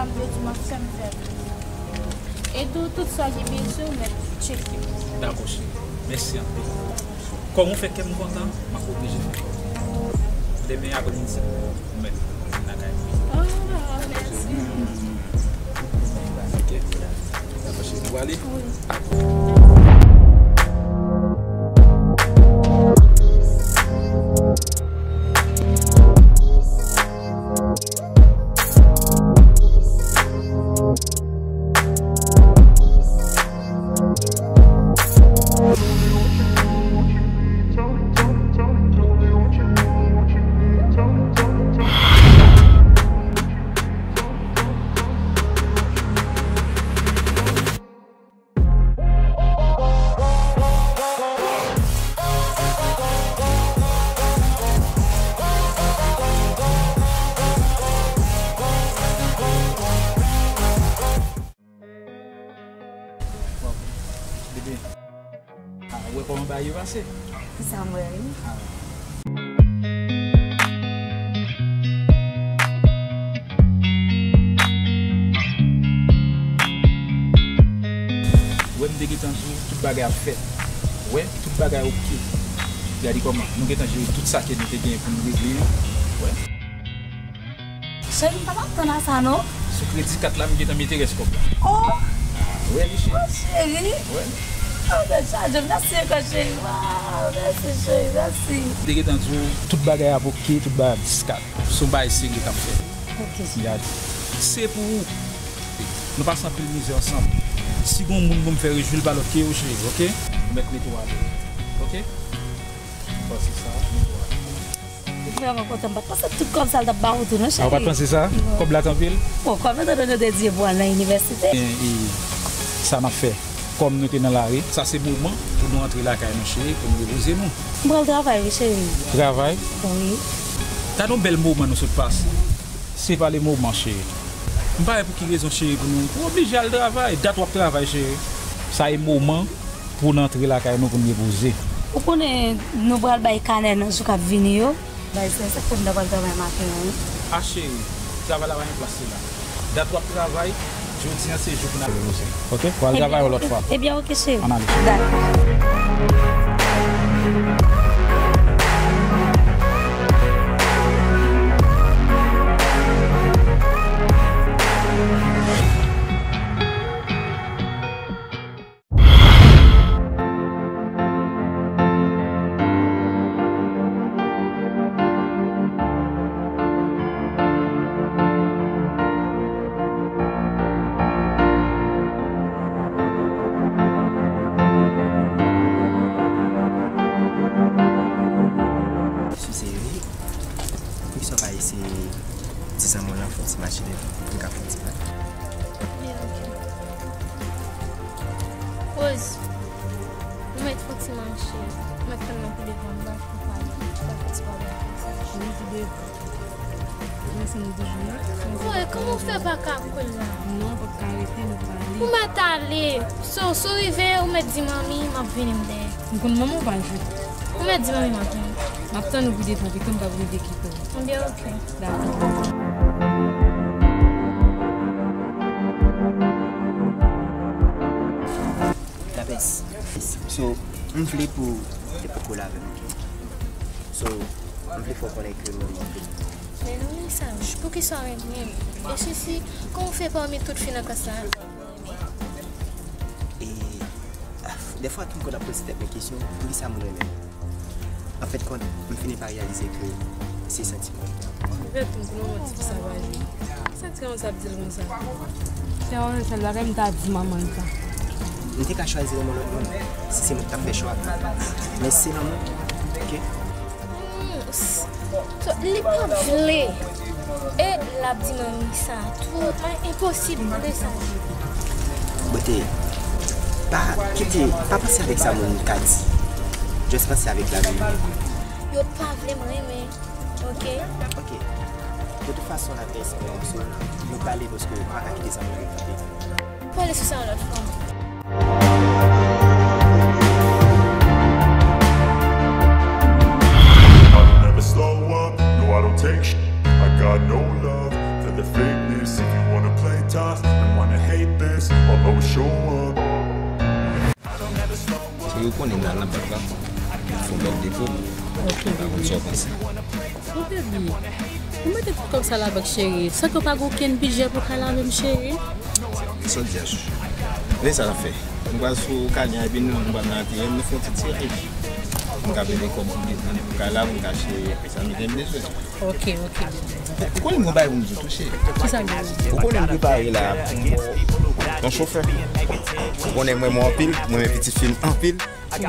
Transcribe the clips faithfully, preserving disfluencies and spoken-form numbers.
M vle di w m ap fè m fè l. E tou, tout sa w gen bezwen, ou mèt tcheke. Dakò, cheri. Mèsi anpil. Kòm ou fè kè m kontan, m ap oblije fè kè w kontan. Demen aprèmidi, ou mèt vin lakay mwen. Oh, mèsi. Ok. Dakò, cheri. Nou prale? Wi. Bebe. Ah, ou wè kòman bagay yo pase? Sa m wè, wi. Ah. Ou wè m te gentan di w, tout bagay ap fèt. Ou wè, tout bagay oke. Gade kòman, nou gentan jere tout sa ke nou te genyen pou nou regle yo. Ou wè. Cheri, m pa t atann a sa, non. Sou kredi kat la, m gentan mete rès kòb la. Oh! Ah, wè, li cheri. Oh, cheri. Wè. Oh, bèl chaje, mèsi ankò, cheri. Waw, mèsi, cheri, mèsi. M te gentan di w, tout bagay ap oke, tout bagay ap diskat. Se yon bagay serye k ap fèt. Ok. Gade. Se pou ou. Nou pase anpil mizè ansanm. Si gon moun pou m fè rejwi l, pa lòt ke ou, cheri, ok? Ou mèt mete w alèz. Ok? Pase sa, mete w alèz. M vrèman kontan. M pa t panse tout kòb sa l t ap ba ou tou, non, cheri. Ah, ou pa t panse sa? Non. Kòb la t anpil? Bon, kòm etan done nou te di pou al nan inivèsite. E, e, sa n ap fè? Kòm nou te nan lari, sa se moman pou nou antre lakay nou, cheri, pou n repoze nou. M pral travay, wi, cheri. Travay? Wi. Gade yon bèl moman nou sot pase. Se pa le moman, cheri. M pa wè pou ki rezon, cheri, pou nou, pou oblije al travay. Dat w ap travay, cheri. Sa e moman pou n antre lakay nou, pou n repoze. Ou konnen nou pral bay kanè nan jou k ap vini yo. Bay sè, sa k fè m ta pral travay maten an, wi. A cheri, travay la pa gen plas li la. Dat w ap travay, jodi an se jou pou n al repoze. Ok? W al travay yon lòt fwa. Ebyen, ok, cheri. Ann ale. Dakò. Sise, wi. Poukisa w pa eseye di zanmi w lan fè yon ti mache devan pou n ka fè yon ti pale? Ebyen, ok. Rose, ou mèt fè yon ti mache. Ou mèt tann mwen pou devan, m pral fè pale. M pral fè ti pale avè w. Wi, tou devan. Mwen se nou toujou, non? Woy, kòman w fè pa ka kounye a? Non, w p ap ka rete, nou pale. Ou mèt ale. So, si w rive, ou mèt di manmi, m ap vini, m dèyè. M konn manman w pa jwe. Ou mèt di manmi m ap vini. M ap tann ou pou devan, pito m p ap rive kite w. Ebyen, ok. Dakò. Lapès. So, m vle pou te poko la avè m, ok? So, m vle fè w konnen ke m renmen w anpil. Men non, Lisandj, poukisa w renmen m? E Sisi, kòman w fè pami tout fi nan klas la? E, ah, dèfwa tou m konn ap poze tèt mwen kesyon, poukisa moun renmen m? Anfèt, konn, m fini pa reyalize ke se santiman. Anfèt, m konn manti pou sa pa jwe. Ki santiman sa ap di l konsa? Se yon sèl bagay m ta di manman l sa. M te ka chwazi renmen lòt moun, si se mwen ki t ap fè chwa. Men se lanmou, ok? Hmm, s-, li pa vle. E l ap di manmi sa tou. Enposib pou de sa. Bote, pa kite, pa panse avèk sa moun ka di. Just panse avèk lavi. Yo pa vle m renmen. Ok? Ok. De tout fason, n ap fè espè, so, nou pale paske m pa ka kite sa moun yo kite. Pale sou sa yon lòt fwa. I don't ever slow up, no, I don't take sh-, I got no love for the fakeness. If you wanna play Cause and wanna hate this, although we show up. Cheri, ou konnen m nan labak la. Fè yon bèl depo. Ok, bebe. M pa konn sa w panse. Mon bebe, ou mete tout kòb sa labank, cheri. San ke w pa gen okenn bidjè pou w ka lave m, cheri. Sa w di a, chouchou? Men sa n ap fè. Nou pral sou Kanya epi nou, nou pral nan A T M, nou fè yon ti tiraj. Nou ka mete kòb pou nou ka lave, nou ka achte sa nou gen bezwen. Ok, ok, bebe. Ou konnen m gen yon bagay pou m di w tou, cheri. Kisa, bebe? Ou konnen m prepare la pou yon chofè. Ou konnen m renmen w anpil, m renmen pitit fi m anpil. Sa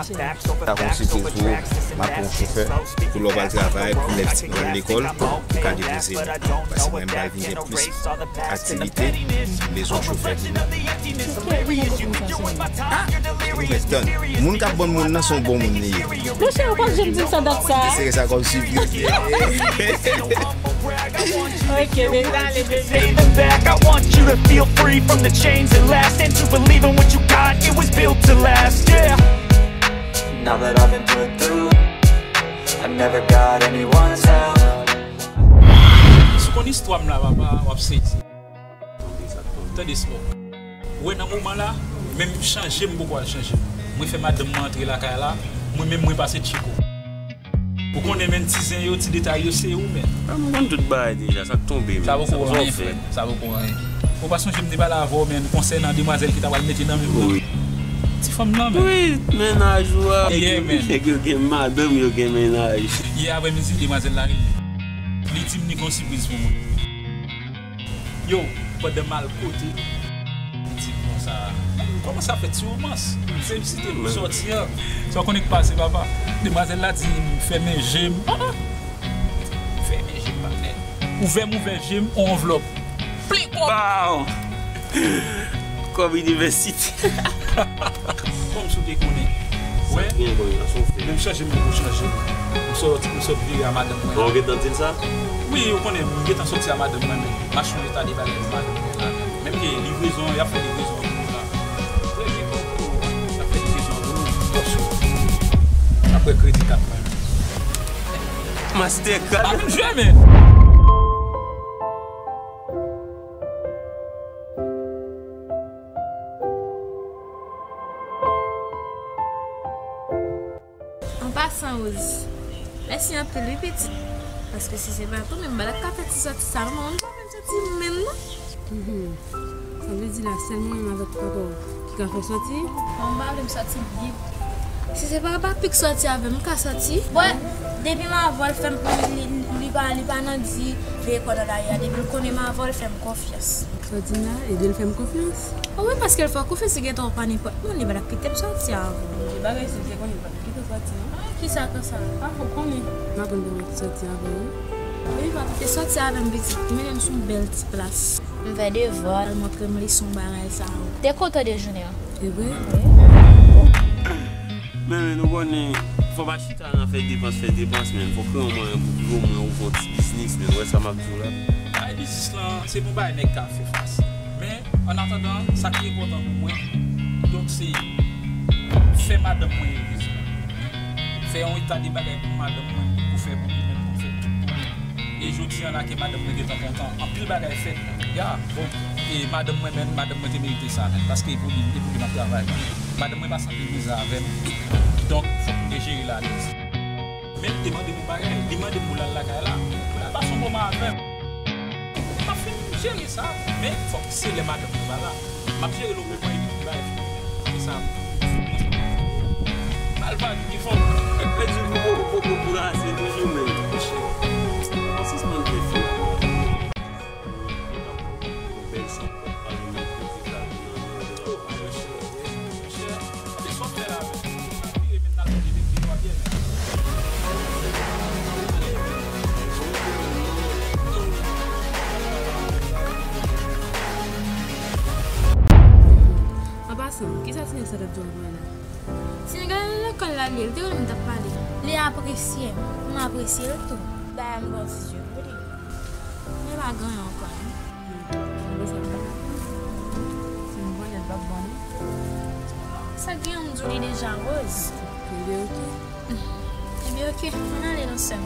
kon sipriz pou ou, m ap pran yon chofè pou lè w pral travay, pou lè pitit mwen al lekòl, ou ka depoze m. Paske mwen, m pral vin gen plis aktivite, m bezwen yon chofè pou mwen. Ah! Ou mèt tann. Moun k ap vann moun nan se yon bon moun li ye. Monchè, ou pa t janm di m sa dat sa. Sere sa kòm sipriz li ye. Ok, bebe, ale, bebe. Back. I want you to feel free from the chains that last, and to believe in what you got, it was built to last, yeah. Now that I've been put through, I never got anyone's help. Si w konn istwa m la, papa, w ap sezi. Tande, Smoke. Ou wè nan moman la, menm chanje m poko al chanje. Mwen fè madanm mwen antre lakay la, mwen menm mwen pase Tchiko. Ou konnen, menm ti zen yo, ti detay yo, se ou menm. Ah, mwen konn tout bagay deja, sa k tonbe menm. Sa poko anyen, frè m. Sa poko anyen. Ou pa sonje m te pale avè w, menm, konsènan demwazèl ki ta pral mete nan men m nan? Wi. Ti fanm nan, menm. Wi, mennaj ou a. Yeah, menm. Nèg yo gen madanm, yo gen mennaj. Yè aprèmidi, demwazèl la rele m. Li di m li gen yon sipriz pou mwen. Yo, pandan m al kote, li di m konsa, "Kòman sa fè, ti romans? M felisite l pou sòti an." Sa w konnen k pase, papa? Demwazèl la di m fèmen je m. Ah, ah. Fèmen je m, patnè. Ouvè m ouvè je m, on anvlòp. Plen kòb. Baw! Kòb inivèsite. Kòm si w te konnen. Wè. Sa k gen kòb la, sa w fè? Menm chanje m poko chanje. M sot, m sot vire a madanm mwen. Bon, ou gentan di l sa? Wi, ou konnen, m gentan soti a madanm mwen, men m ap chanje ta de bagay pou madanm mwen la. Menm ke livrezon, y ap fè livrezon an pou nou la. Trè byento, y ap fè livrezon an pou nou. Apre kredi kat mwen. Mastercard. Pa vin jwe, men. An pasan, Rose, mèsi anpil, wi, pitit. Paske si se pa tou, menm bagay ka fè ti sòti sa, non, mwen pa menm sòti menm, non. Mhm. Sa vle di la, sèl mwen menm avèk papa w ki ka fè w sòti? Mwen pa vle m sòti byen. Si se pa papi k sòti avè m, m ka sòti. Bon, depi m avè l fè m, li, li, li pa, li pa nan di veye kò nan lari a. Depi l konnen m avè l fè m konfyans. Sa w di m la, ede l fè m konfyans? O wi, paske l fè w konfyans, li gentan w pa nenpòt moun, li pa t ap kite m sòti avè w. Li bagay si l te konnen, li pa t ap kite w sòti, non. Ah, kisa konsa? Ah, fò w konnen. M pa konn kòman w te sòti avè w. Wi, papi te sòti avè m, pitit. Li mennen m sou yon bèl ti plas. M fè devwa, l montre m leson bagay sa yo. Te kontan de jounen an. E vre? Wi. Men, men, nou konnen, fò pa chita nan fè depans, fè depans, men fò kreye yon mwayen pou, pou omwen ou fè yon ti biznis, men ou wè sa m ap di w la. Bagay biznis lan, se pou bagay nèg ka fè fas. Men, an atandan, sa ki enpòtan pou mwen, donk, se fè madanm mwen erez. Fè yon eta de bagay pou madanm mwen, pou fè pou li menm, pou fè tout pou li. E jodi an la ke madanm mwen gentan kontan, anpil bagay fèt. Ya, bon, e madanm mwen menm, madanm mwen te merite sa menm, paske e pou li, e pou li m ap travay. Madanm mwen pase anpil mizè avè m, donk fòk m te jere l alèz. Men li te mande m yon bagay, li mande m pou l al lakay la, pou l al pase yon moman avè m. M ap fin jere sa, men fòk se lè madanm mwen pa la. M ap jere l okenn mwen epi bay fini. E sa, fini ansanm. Al pa di fò. Mèt di pou pou pou pou pou la, se toujou menm. Sispann fè fi. Bèl sa. An pasan, kisa ti nèg sa t ap di w avan la? Ti nèg la lekòl la, li ye, li te konnen m t ap pale. Li apresye m, m apresye l tou. Dayè m gen yon ti zye pou li. Men pa gen anyen ankò non. Sa gen yon m di w li deja, Rose. Ebyen, oke. Ebyen, oke. Ann ale non, sè m.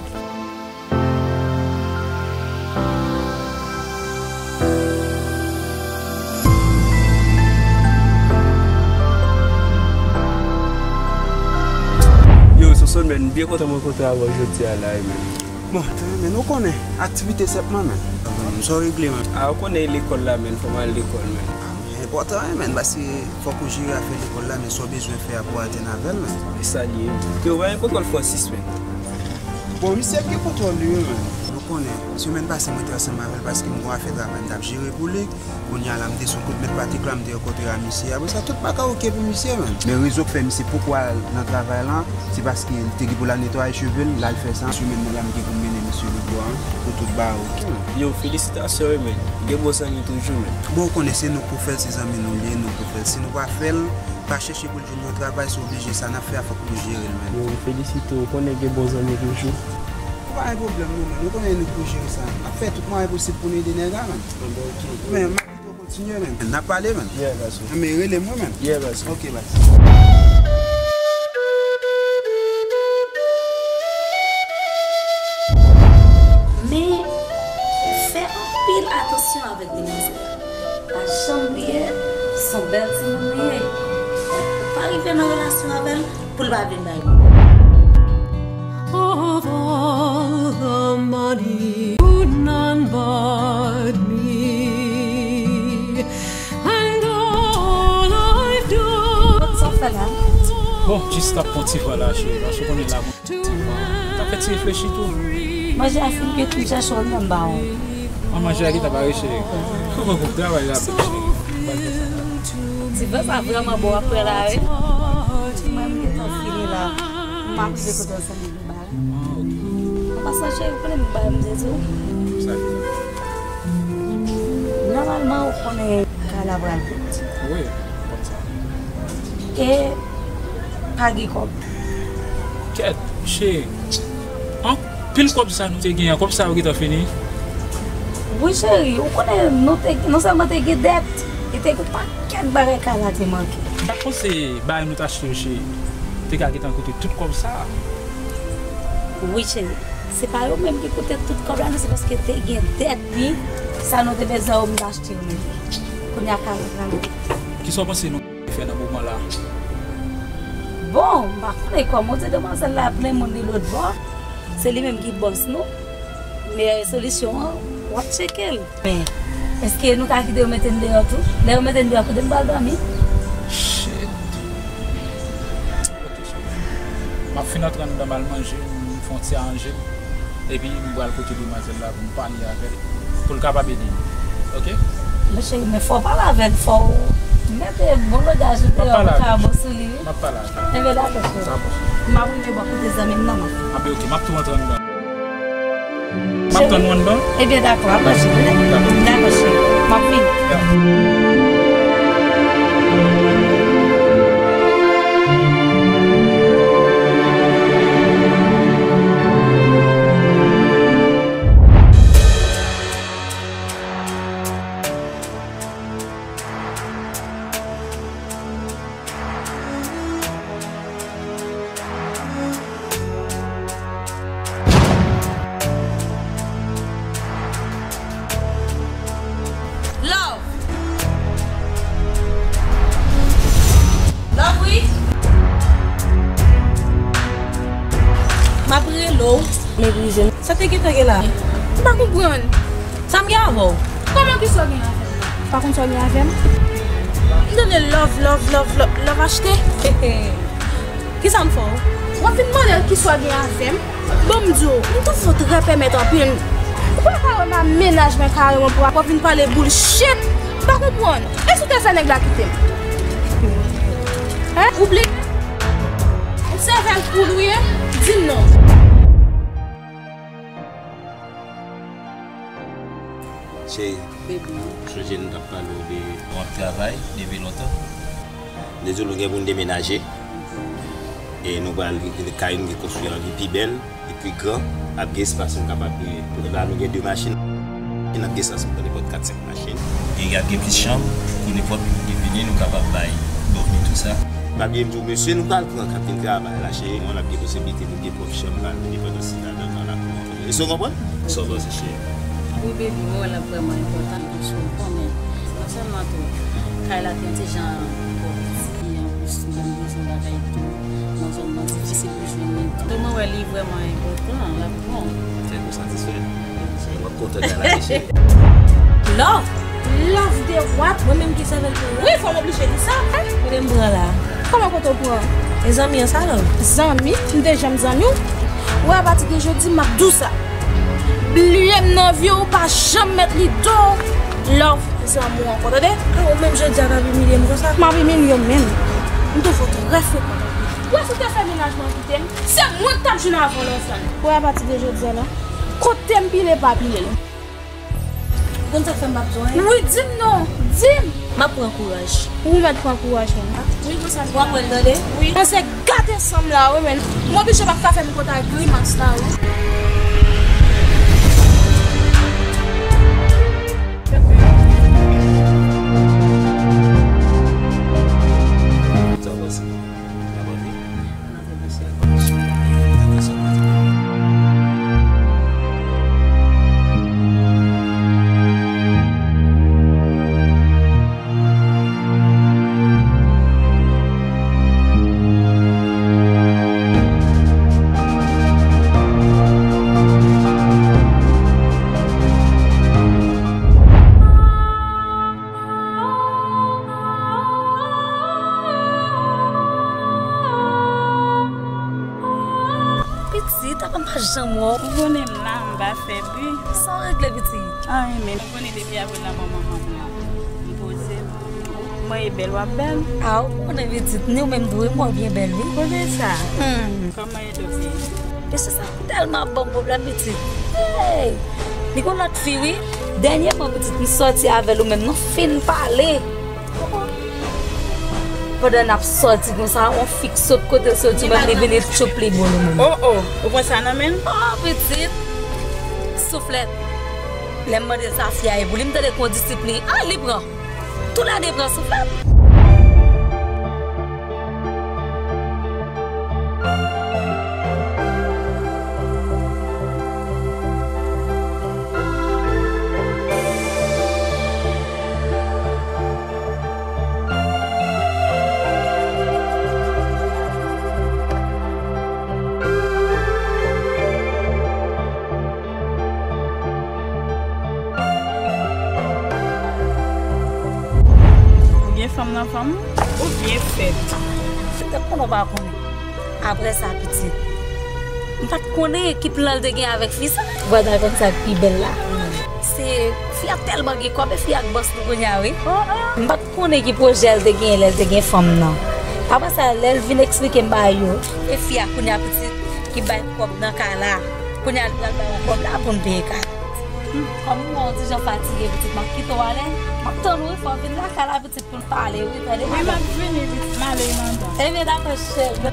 Men, m byen kontan mwen kontre avè w jodi a la wi, men. Bon, tan, men, ou konnen, aktivite sèlman, men. M sa w regle, men. A, ou konnen lekòl la, men, fò m al lekòl, men. A, men, enpòtan, wi, men, paske fòk ou jere afè lekòl la, men sa w bezwen fè a pou w atenn avè l, men. E sa l ye. Yo, pa gen kontwòl Francis, men. Bon, misye gen kontwòl li, wi, men. Ou konnen, semèn pase, mwen te ansanm avè l paske m gon afè travay m t ap jere pou li. Kounye a la, m te sou kout mèt Patrick la, m te rankontre a misye. Apre sa, tout bagay oke pou misye, menm. Men rezon k fè misye poko al nan travay la, se paske l te gen pou l al netwaye cheve l, l al fè sa. Semèn nan la, m gen pou m mennen misye lòtbò a, pou tout bagay oke, menm. Yo, felisitasyon, wi, men. Gen bon zanmi toujou, men. Bon, ou konnen se nou k pou fè l, se zanmi nou l ye, nou k pou fè l. Si nou pa fè l, pa chèche pou l jwenn yon travay, se oblije sa n ap fè a, fòk nou jere l, menm. Yo, m felisite w, ou konnen gen bon zanmi toujou. Pa gen pwoblèm, non, menm. Nou konnen nou k pou jere sa. N ap fè tout mwayen posib pou n ede nèg la, menm. Bon, ok. Men, m ap Kontinye, men. N ap pale, men. Yeah, baz. Men rele mwen, men. Yeah, baz. Ok, baz. Men, fè anpil atansyon avèk demwazèl. Pa janm bliye, se yon bèl timoun li ye. Pa rive nan relasyon avè l, pou l pa vin bay mwen. Of all the money, could none but me, and all I've done. Sa w fè la? Bon, jis t ap pran ti van la, cheri, paske w konnen la, bon, ti van. T ap fè ti reflechi tou. Manje a fin kwit, m chèche w, m ba w. An, manje a gentan pare, cheri. Fò mwen koup travay la, cheri. Ti van sa vrèman bon apre la, wi. Mwen, m gentan fini la. M ap rive kote w, zanmi, m ba w. An pasan, cheri, ou konnen m ba w, m di w. Sa fini. Nòmalman, ou konnen kay la pral bout. Wi, m konn sa. E pa gen kòb. Kèt, cheri. Anpil kòb sa nou te gen an, kòb sa yo gentan fini. Wi, cheri, ou konnen nou te, non sèlman te gen dèt, e te gen pakèt bagay kay la te manke. M pa t panse bagay nou t achte yo, cheri, te ka gentan koute tout kòb sa a. Wi, cheri. Se pa yo menm ki koute tout kòb la, non, se paske te gen dèt, wi. Sa nou te bezwen yo, m t achte yo, men kounye a kay la pral bout. Kisa w panse nou fè nan moman la? Bon, m pa konnen kòman w di demwazèl la plen moun li lòt bò. Se li menm ki bòs nou. Meyè solisyon an, w ap tcheke l. Men, èske nou ka kite yo mete n deyò tou? Lè yo mete n deyò, kote m pral dòmi? Shit. Ok, cheri. M ap fin antre anndan m al manje, m fè yon ti aranje. Epi m pral kote demwazèl la pou m pale avè l, pou l kapab ede m. Ok? Men cheri, men fò w pale avè l, fò w mete bon langaj ou deyò pou ka bon sou li, wi. M ap pale avè l. Enben, dakò, cheri. Dakò, cheri. M ap rive bò kote zanmi m nan, m ap. Anben, ok, m ap tou antre anndan. M ap tann ou anndan. Ebyen, dakò, apwoche. Dakò. Dakò, cheri. M ap vini. Ya. Love. Love, wi. M ap rele w. Meprize m. Sa te gentan gen la? M pa konprann. Sa m gen avè w? Kòman, kisa w gen avè m? Pa konn sa w gen avè m? M tande love, love, love, love, love achte. Kisa m fè w? W ap vin mande l kisa w gen avè m? Bon, m di w, m toujou trè pèmèt anpil. Ou pa ka wè m a mennaj mwen kareman pou w ap vin pale bullshit. M pa konprann. E si w te fè nèg la kite m? Hein? Ou bliye? Ou sèvèl poul ou ye? Di m non. Cheri, baby, sonje nou t ap pale w de w ap travay depi lontan. Dezole, nou gen pou n demenaje. E nou pral, kay nou ki konstwi an pi bèl, li pi gran, ap gen espas nou kapab, la nou gen de machin, n ap gen espas pou nenpòt kat senk machin. E y ap gen plis chanm pou nenpòt moun ki vini, nou kapab bay dòmi, tou sa. Pa bliye m di w, mesye nou pral pran k ap vin travay la, cheri, nou ap gen posiblite pou gen pwòp chanm pa nou, nenpòt sitwayen nan lakou an. Èske w konprann? Sa w panse, cheri? Wi, baby, mwen wè l ap vrèman enpòtan, paske w konnen, non sèlman tou, kay la te yon ti jan twò piti, Si w bezwen bagay tou, nan zòn nan difisil pou jwenn li tou. Mwen wè li vrèman enpòtan, l ap bon. Tèt ou satisfè? Mwen kontan gade cheri. Love! Love de what? Mwen menm ki sèvi l pou love? Wi, fò m oblije di sa. Kote m pran la? Kòman kote w pran? E zanmi an sa love? Zanmi? M te janm zanmi w? Wè, apati de jodi, m ap di w sa. Bliye m nan vi w, pa janm met li do w. Love, zanmi w ankò, tande? A, ou menm jodi a k ap imilye m konsa? M ap imilye w menm. M toujou trè frekan. Ou wè si w te fè menaj mwen kite m, se mwen k t ap jwenn avan w nan zòn. Wè, apati de jodi a la, kote m pile pa pile l. Ou konn sa k fè m p ap di w anyen? Wi, di m non, di m. M ap pran kouraj. Ou mèt pran kouraj menm. Wi, konsa l ye. W ap wè l tande? Wi. Mwen se gate san m la wi, men m oblije w p ap ka fè m konn ak grimas la wi. Sa pase? Sa pase? Pitit, apa m pa janm wè w? Ou konnen m la, m pa fè bri. Sa w regle, pitit? Anyen, men ou konnen depi apre lanmò manman m la, m poze m. Mwen e bèl, w ap bèl. A, ou konnen, pitit, ni w menm tou, wi, mwen byen bèl, wi. Kote sa? Hmm. Kòman e tou, pitit? Mesye sa tèlman ap ban m pwoblèm, pitit. Hey! Li gon lòt fi, wi. Dènyèman, pitit, m sòti avè l, ou menm nou fin pale. Pandan n ap sòti konsa, yon fi k sot kote l soti, ou menm li vin li tchoup li bo l ou menm. Oh, oh, ou pran sa nan men l? Oh, pitit. Souflèt. Lè m mande l sa fi a ye pou li, m tande kondisip li. Ah, li pran. Tou lè de pran souflèt. Ou gen fanm nan fanm ou? Ou byen fèt. Se te konnen w pa konnen. Apre sa, pitit, m pa t konnen ki plan l te gen avèk fi sa. Gad avèk sa k pi bèl la. Se fi a tèlman gen kòb, e fi a k bòs nou kounye a, wi. M pa t konnen ki pwojè l te genyen lè l te gen fanm nan. Apre sa, lè l vin eksplike m bagay yo, e fi a kounye a pitit ki bay kòb nan kay la. Kounye a li pral bay yon kòb la pou n peye kay la. Kòm m wè w ti jan fatige, pitit, m ap kite w ale. M ap tann ou, wi, fò w vin lakay la, pitit, pou n pale, wi, tande. Wi, m ap vini, pitit, m ale nan dan. Ebyen, dakò, cheri.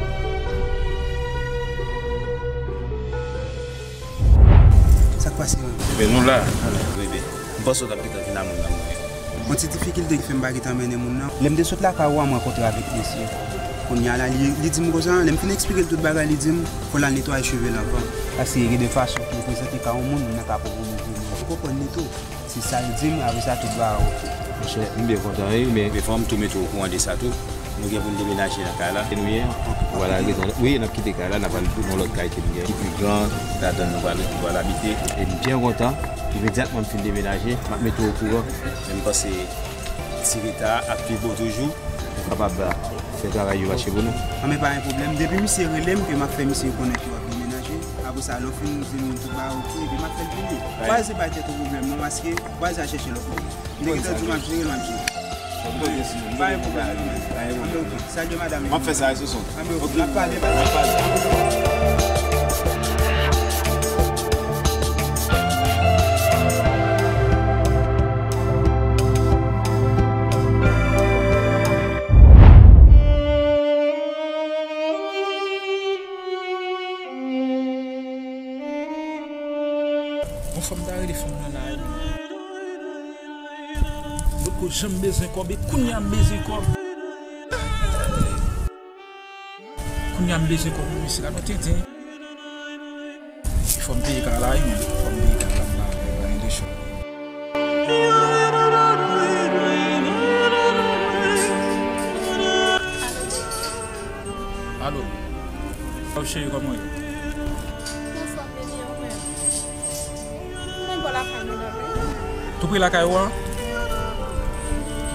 Sa k pase, manmi? Men nou la, bebe. M panse w t ap gentan vin a moun nan, mwen. Yon ti difikilte ki fè m pa gentan mennen moun nan. Lè m te sot lakay ou a, m rankontre avèk mesye. Kounye a la, li, li di m konsa, lè m fin eksplike l tout bagay, li di m, fò l al netwaye cheve l ankò. Paske gen de fason pou w prezante kay yon moun, moun nan ka pran pou move moun. Ou konprann li tou. Se sa l di m, apre sa, tout bagay oke. Monchè, m byen kontan, wi, men. Men fò m tou mete w okouran de sa tou. Nou gen pou n demenaje nan kay la. E nou ye? Vwala, rezon. Wi, n ap kite kay la, n ap al nan lòt kay ke nou gen, ki pi gran, ladan nou pral, nou pral abite. E m byen kontan, imedyatman m fin demenaje, m ap mete w okouran. Men m panse ti reta a ap pi bon toujou. Ou kapab fè travay yo mache pou nou. An, men pa gen pwoblèm. Depi misye rele m, ke m ap fè misye konnen ke w ap demenaje. Apre sa, lè w fin di nou tout bagay oke, epi m ap fè l vini. Bagay. Vwayaj se pa tèt ou pwoblèm, non, paske vwayaj a chèche lòt moun. M te gentan di w m ap jere l, m ap jere l. Pa gen pwoblèm, non, men. Pa gen pwoblèm. Salye madanm. M ap fè sa, Soson. Anben, oke, n ap pale, n ap pale. Yon fanm ta rele fanm nan la, wi. Potko janm bezwen kòb, e kounye a m bezwen kòb. Kounye a m bezwen kòb pou misye la, non, tenten. Fò m peye kay la, wi, men. Fò m peye kay la, m pa, m pa gen de chwa. Alo, Ou pre lakay ou a?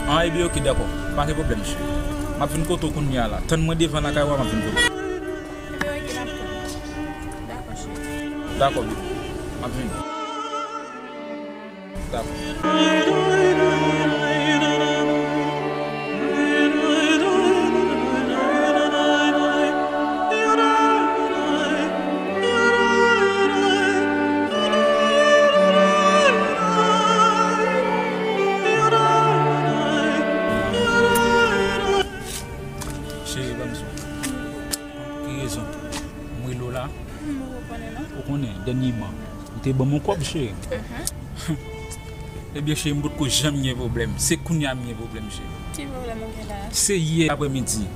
An, ebyen, oke, dakò. Pa gen pwoblèm, cheri. M ap vin kote w kounye a la. Tann mwen devan lakay ou a, m ap vin kote w. Ebyen, oke, m ap tann. Dakò, cheri. Dakò, baby. M ap vini. Dakò. Cheri, ban m di w. Pou ki rezon m rele w la? Hmm, ou konnen, non? Ou konnen, dènyèman, ou te ban m yon kòb, cheri. Mhm. Ebyen, cheri, m potko janm gen pwoblèm. Se kounye a m gen pwoblèm, cheri. Ki pwoblèm ou gen la? Se yè aprèmidi,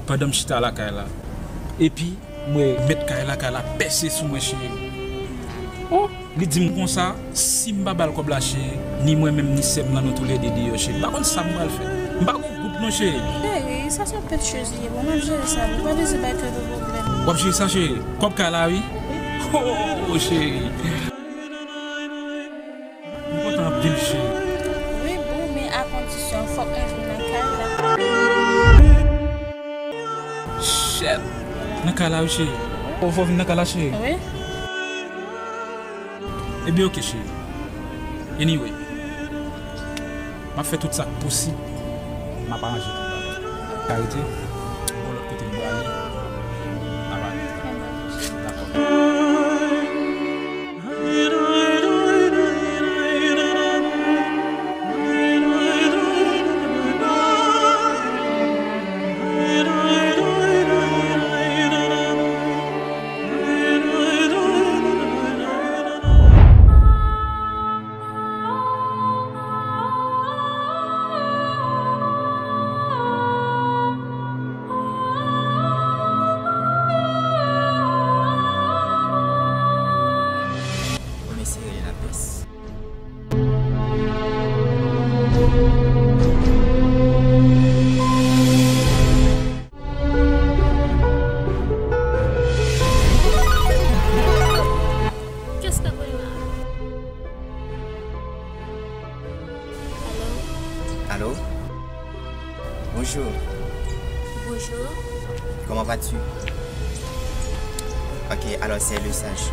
pandan m chita lakay la. Epi, m wè mèt kay la, kay la pèse sou mwen, cheri. Oh, li di m konsa, si m pa ba l kòb la, cheri, ni mwen menm, ni sè m lan, nou toulède deyò, cheri. M pa konn sa m pral fè. M pa gon gwoup non, cheri. Cheri, sa se yon pèt chez li ye. Bon, m ap jere sa. Ou pa bezwen bay tèt ou pwoblèm. W ap jere sa, cheri? Kòb kay la, wi. Oh, cheri. M kontan anpil, cheri. Wi, bon, men a kondisyon, fòk mwen vin nan kay la. Shit! Nan kay la, wi, cheri. Ou fò vin nan kay la, cheri? Wi. Ebyen, oke, cheri. Anyway, m ap fè tout sa k posib. M ap aranje tout bagay. Karite, gon lòt kote m prale. N ap ale. Dakò. Ou mèsi rele lapès. Qu'est-ce que vous voulez là? Allô? Allô? Bonjour. Bonjour. Comment vas-tu? Ok, alors c'est le sage.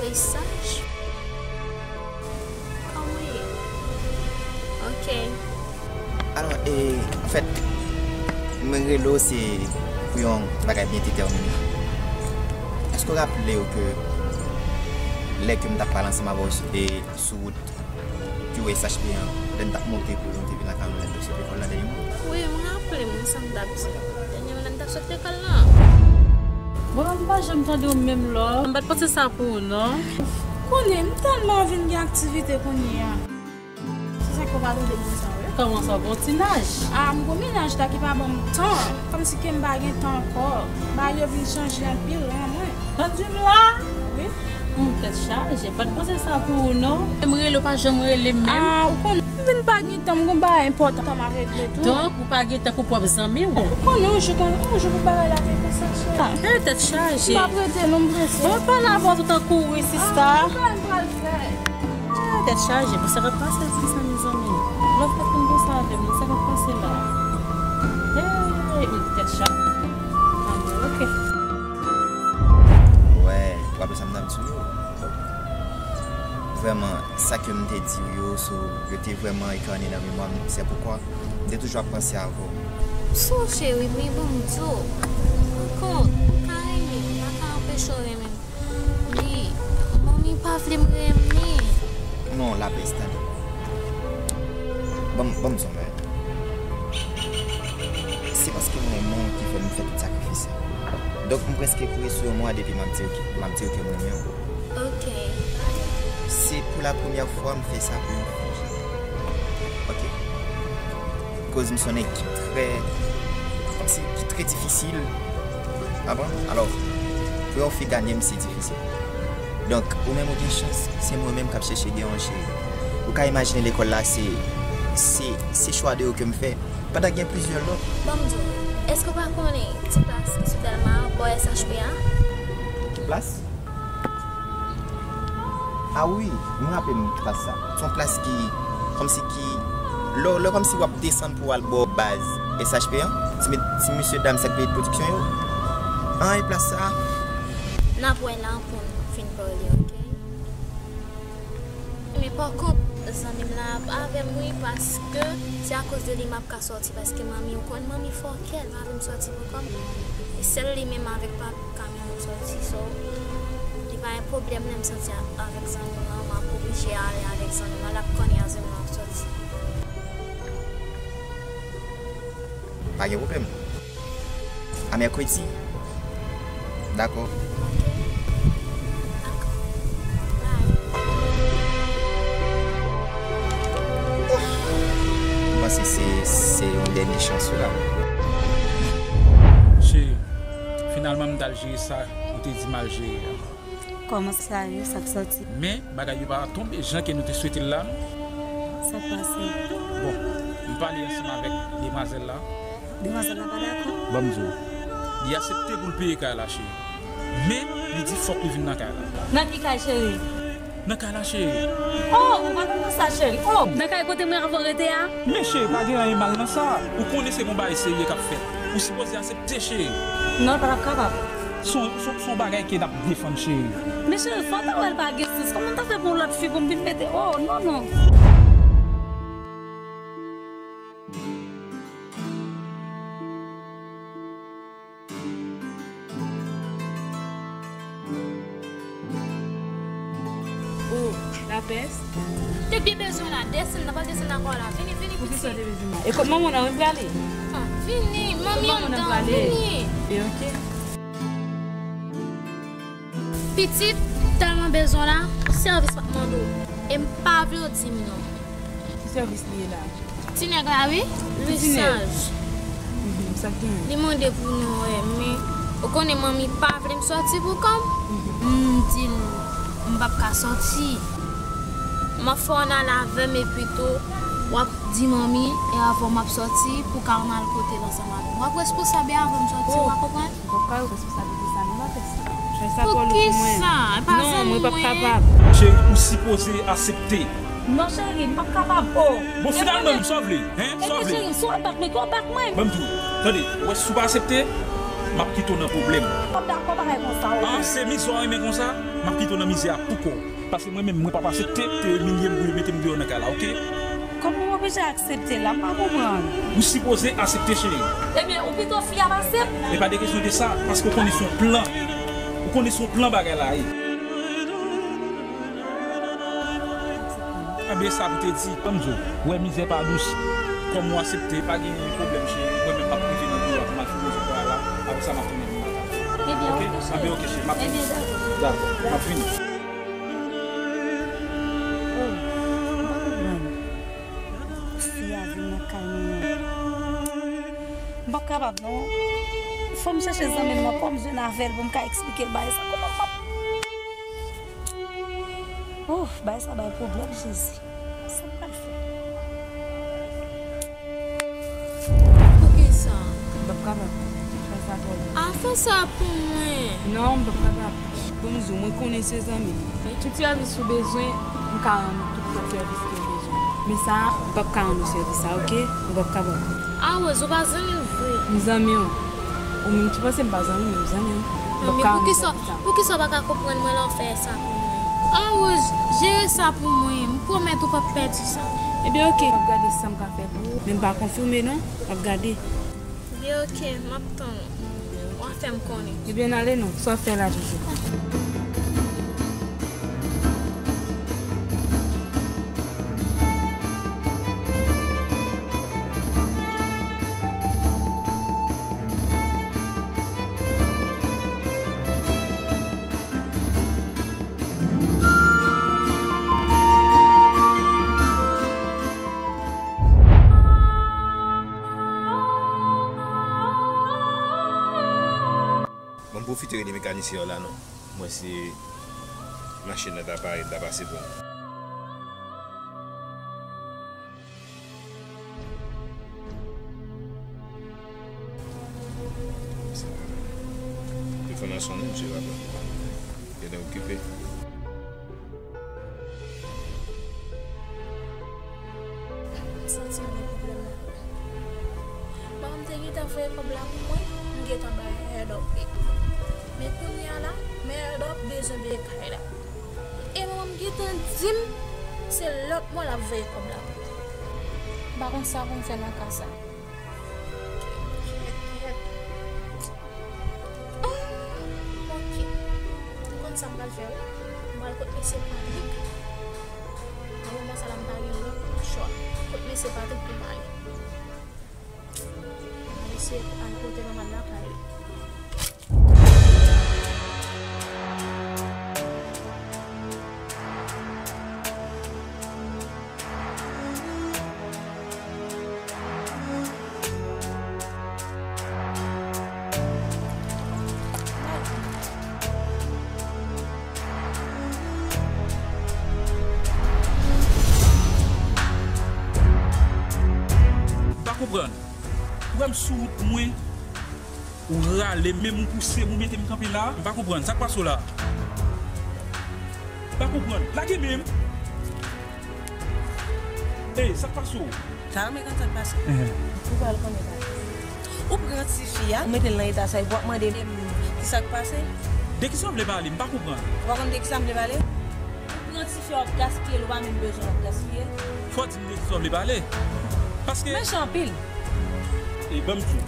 Le sage? Kòman w ye? Ok. Alò, e, anfèt, mwen rele w se pou yon bagay byen detèmine. Èske w raple w ke lè ke m t ap pale ansanm avè w sou, e, sou wout U S H P an, lè n t ap monte pou nou te vin lakay nou lè n te sot lekòl la dènyèman? Wi, m raple m, men sa m t ap di. Dènyèman lè n t ap sot lekòl la. Bon, m pa janm tande w menm lò. M pa t panse sa pou ou, non. Konnen, m tèlman vin gen aktivite kounye a. Se sa k fè w pa tande m konsa, wi. Kòman sa, w gon ti naj? A, m gon mennaj la ki pa ban m tan. Kòmsi ke m pa gen tan ankò. Bagay yo vin chanje anpil lan mwen. Tande m la? Wi. Hum, tèt chaje. M pa t panse sa pou ou, non. M rele w, pa janm rele m menm. A, ou konnen, m vin pa gen tan, m gon bagay enpòtan m ap regle tou. Donk, ou pa gen tan pou pwòp zanmi w? Ou konnen, yon jou kon, yon jou pou bagay la te konsa, cheri. A, tèt chaje. M ap rete, non, m prese. Bon, m pale avè w tout an kouri, sista. A, m pral fè. Ah, tèt chaje, bon, sa k ap pase la konsa, mezanmi? Lòt fwa konn konsa avè m, sa k ap pase la? Hey, m tèt chaje. Ah, bon, ok. Wè, w raple sa m t ap di w yo? Vrèman, sa ke m te di w yo, so, yo te vrèman enkane nan memwa m. Se poukwa m te toujou ap panse avè w. Sou cheri, men bon, m di w, ou konn, ou ka renmen m, m pa ka anpeche w renmen m. Men, manmi pa vle m renmen. Non, lapès, tande. Ban m, ban m di w yon bagay. Se paske m renmen w ki fè m fè tout sakrifis sa. Donk, m prèske kouri sou yon mwa depi m ap di w ke, m ap di w ke m renmen w. Ok. Se pou la premyè fwa m fè sa pou yon fi. Ok? Koz m se yon nèg ki trè, kòmsi, ki trè difisil. Konprann? Alò, pou yon fi gade m, se difisil. Donk, ou menm ou gen chans, se mwen menm k ap chèche gen yon cheri. Ou ka imajine lekòl la, se, se, se chwa de yo ke m fè. Pandan gen plizyè lòt. Ban m di w, èske w pa konnen ti plas ki sou Dèlma, bò S H P a? Ki plas? Ah wi, m raple m plas sa. Se yon plas ki, kòmsi ki, lè, lè kòmsi w ap desann pou w al bò baz S H P an, ti, ti mesye dam sa k peye pwodiksyon yo. An, e plas sa? N ap wè la pou n fin pale, oke? Men pa kont, zanmi m la ap avè m, wi, paske se akoz de li m ap ka sòti, paske manmi, ou konn manmi fò kè, l pa vle m sòti pou kò m. E sèl li menm avèk pa kamyon m sòti, so, li pa yon pwoblèm lè m sòti a-, avèk zanmi m lan, m ap oblije ale avèk zanmi m lan, l ap konnen a zanmi m lan ap sòti. Pa gen pwoblèm. A mèkredi. Dakò. Oke. Dakò. Bye. M panse se, se yon dènye chans ou la. Cheri, finalman m t al jere sa ou te di m al jere a. Kòman sa ye? Sa k sòti? Men, bagay yo pa tonbe jan ke nou te swete l la, non. Sa k pase? Bon, m pale ansanm avèk demwazèl la. Demwazèl la pa dakò? Ban m di w. Li aksepte pou l peye kay la, cheri. Men, li di fòk li vin nan kay la. Nan ki kay, cheri? Nan kay la, cheri. Oh, ou pa konn sa, cheri. Oh, nan kay kote mwen avè w rete a? Men, cheri, pa gen anyen mal nan sa. Ou konnen se yon bagay serye k ap fèt. Ou sipoze aksepte, cheri. Non, l pa t ap kapab. Se yon, se yon, se yon bagay ke n ap defann, cheri. Men cheri, fò w ta wè l pa gen sans. Kòman w ta fè pou yon lòt fi pou m vin mete? Oh, non, non. Oh, lapès. Te byen bezwen la, desann, n ap al desann nan kò la. Vini, vini, piti. Poukisa w te bezwen la? E kot manman w nan, wi, m prale. Ah, vini, manmi anndan, vini. E oke. Pitit, tèlman bezwen la, sèvis m ap mande w. E m pa vle w di m non. Ki sèvis li ye la? Ti nèg la, wi. Ki ti nèg? Visaj. Mhm, sa k genyen? Li mande pou nou wè, men ou konnen manmi pa vle m sòti pou kò m. Mhm. M di l m p ap ka sòti. M ap fè w al avè m epi tou w ap di manmi e avè w m ap sòti pou ka ann al kote l ansanm avè m. W ap responsab e avè m sòti, w pa konprann? M p ap ka yo responsablite sa, non, m pa fè sa. Fè sa pou ou pou mwen. Poukisa? E pa zanmi mwen. Non, mwen p ap kapab. Cheri, ou sipoze aksepte. Non, cheri, m p ap kapab. Oh. Bon, finalman, sa w vle? Hein? Sa w vle? Ebyen, cheri, si w ap bat mwen, ke w bat mwen. Ban m di w. Tande, ou wè, si w pa aksepte, m ap kite w nan pwoblèm. M p ap dakò bagay konsa, oh. Ah, se mizè w renmen konsa? M ap kite w nan mizè a pou kò w. Paske mwen menm, mwen p ap aksepte ke yo imilye m pou yo mete m deyò nan kay la, oke? Kòman w oblije aksepte la? M pa konprann. Ou sipoze aksepte, cheri. Ebyen, ou pito fi a pase m? E pa de kesyon de sa, paske ou konnen se yon plan. Ou konnen se yon plan bagay la ye. Anben, sa pou te di, ban m di w, wè mizè pa dous. Kòm ou aksepte, pa gen pwoblèm, cheri. Mwen menm, m ap rive nan biwo a pou m al fini rezon pa la. Apre sa, m ap tounen nan kay. Ebyen, oke, cheri. Anben, oke, cheri, m ap vini. Ebyen, dakò. Dakò, m ap vini. Oh, m pa konprann. Fi a vin nan kay mwen an. M p ap kapab, non. Fò m chèche zanmi m nan, fò m jwenn avè l pou m ka eksplike l bagay sa. Kòman m p ap... Oh, bagay sa bay pwoblèm, Jezi. Sa m pral fè? Poukisa? M p ap kapab. Fè sa pou mwen. A, fè sa pou mwen. Non, m p ap kapab. Ban m di w, mwen konnen se zanmi m. Tout sèvis ou bezwen, m ka rann ou tout lòt sèvis ke w bezwen. Men sa, m p ap ka rann ou sèvis sa, oke? M p ap kapab. A, Rose, ou pa zanmi m vre. M zanmi w. Ou menm ki panse m pa zanmi w, m zanmi w. M p ap ka rann ou sèvis sa. Poukisa w pa ka konprann mwen lè w fè sa pou mwen? A, Rose, jere sa pou mwen. M pwomèt ou p ap pèdi sa. Ebyen, oke. M ap gade sa m ka fè pou ou. Men m pa konfime non. M ap gade. Ebyen, oke, m ap tann ou. W a fè m konnen. Ebyen, n ale non. Sa w ap fè la toujou? Ban m pwofite rele mekanisyen an la non. M wè si machin nan ta pare, l ta pase pou mwen. Telefòn nan sonnen, misye pa pran. Genlè okipe. Santi m gen pwoblèm la. Manman m te gentan voye kòb la pou mwen, m gentan bay head up li. Men kounye a la, men head up bezwen veye kay la. E manman m gentan di m se lòt mwa l ap voye kòb la pou mwen. M pa konn sa pou m fè nan ka sa. Kèt, kèt. Ah, ok. M konn sa m pral fè, wi. M pral kot mesye Patrick. Nan moman sa la, m pa gen lòt chwa. Kot mesye Patrick pou m ale. Mesye al pote manman lakay li. M pa konprann. Ou wè m sou wout mwen, ou rale men m, ou pouse m, ou mete m kanpe la. M pa konprann. Sa k pase w la? M pa konprann. Lage men m. Ey, sa k pase w? Ta renmen konn sa k pase. Enhen. Ou pral konnen bagay. Ou pran tifi a, ou mete l nan eta sa, epi w ap mande m ki sa k pase? De ki sa w vle pale? M pa konprann. Ou pa konn de ki sa m vle pale? Ou pran tifi a, w ap gaspiye l, ou pa menm bezwen l, w ap gaspiye. Fò w di m de ki sa w vle pale. Paske. Mechan anpil. E ban m di w.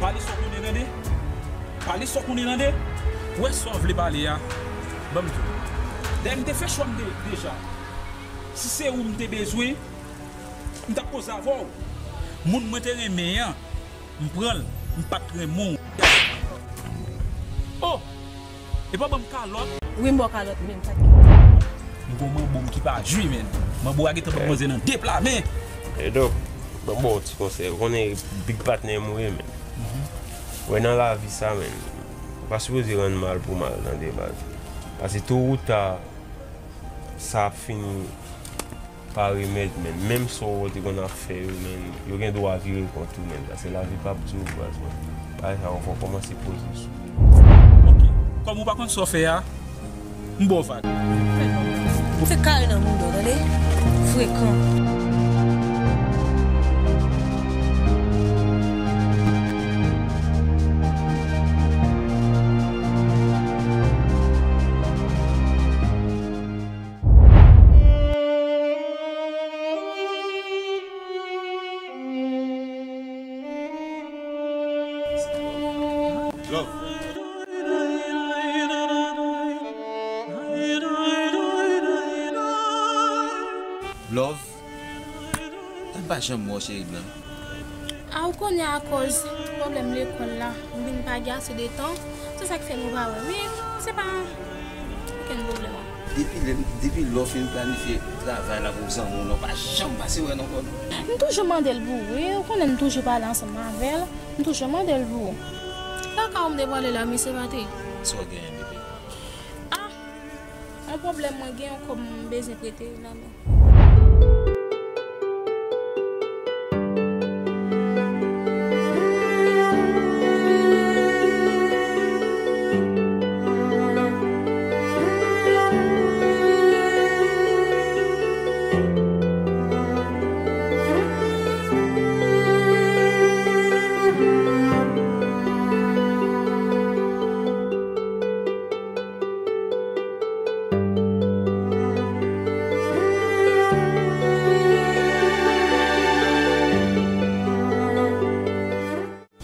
Pale sa w konnen tande. Pale sa w konnen tande. Ou wè sa w vle pale a. Ban m di w. Dayè m te fè chwa m de-, deja. Si se ou m te bezwen, m t ap koze avè w. Moun mwen te renmen an, m pran l, m pa t renmen w. Oh! Epi w ban m kalòt. Wi, m ba w kalòt menm, sa k gen? M gon manbo m ki pa jwe, menn. Manbo a gentan ban manzè nan de pla men. E donk, ban m ba w ti konsèy. Ou konnen big patnè m ou ye, menn. Ou wè nan lavi sa, menn, ou pa sipoze rann mal pou mal, tande, baz. Paske to ou ta, sa ap fini pa remèd, menn. Menm sa w te konn ap fè yo, menn, yo gen dwa vire kont ou, menn. Paske lavi p ap di w, baz, menn. Bagay sa yo fò w kòmanse poze sou li. Ok. Kòm ou pa konn sa w fè a, m ba w vag. Ou fè kare nan mouda w, tande? Frekan. Love. Love. Sa m pa janm wè w, cheri m nan. A, ou konnen akoz pwoblèm lekòl la, m vin pa gen ase de tan. Se sa k fè nou pa wè. Men, se pa okenn pwoblèm ankò. Depi lè, depi lè w fin planifye travay la pou zanmi w nan, w pa janm pase wè l ankò non. M toujou mande l pou ou, wi. Ou konnen m toujou pale ansanm avè l. M toujou mande l pou ou. Kaka w m te pale la, mesye Patrick. Sa w genyen, bebe? A! Yon pwoblèm mwen gen, yon kòb m bezwen prete nan men.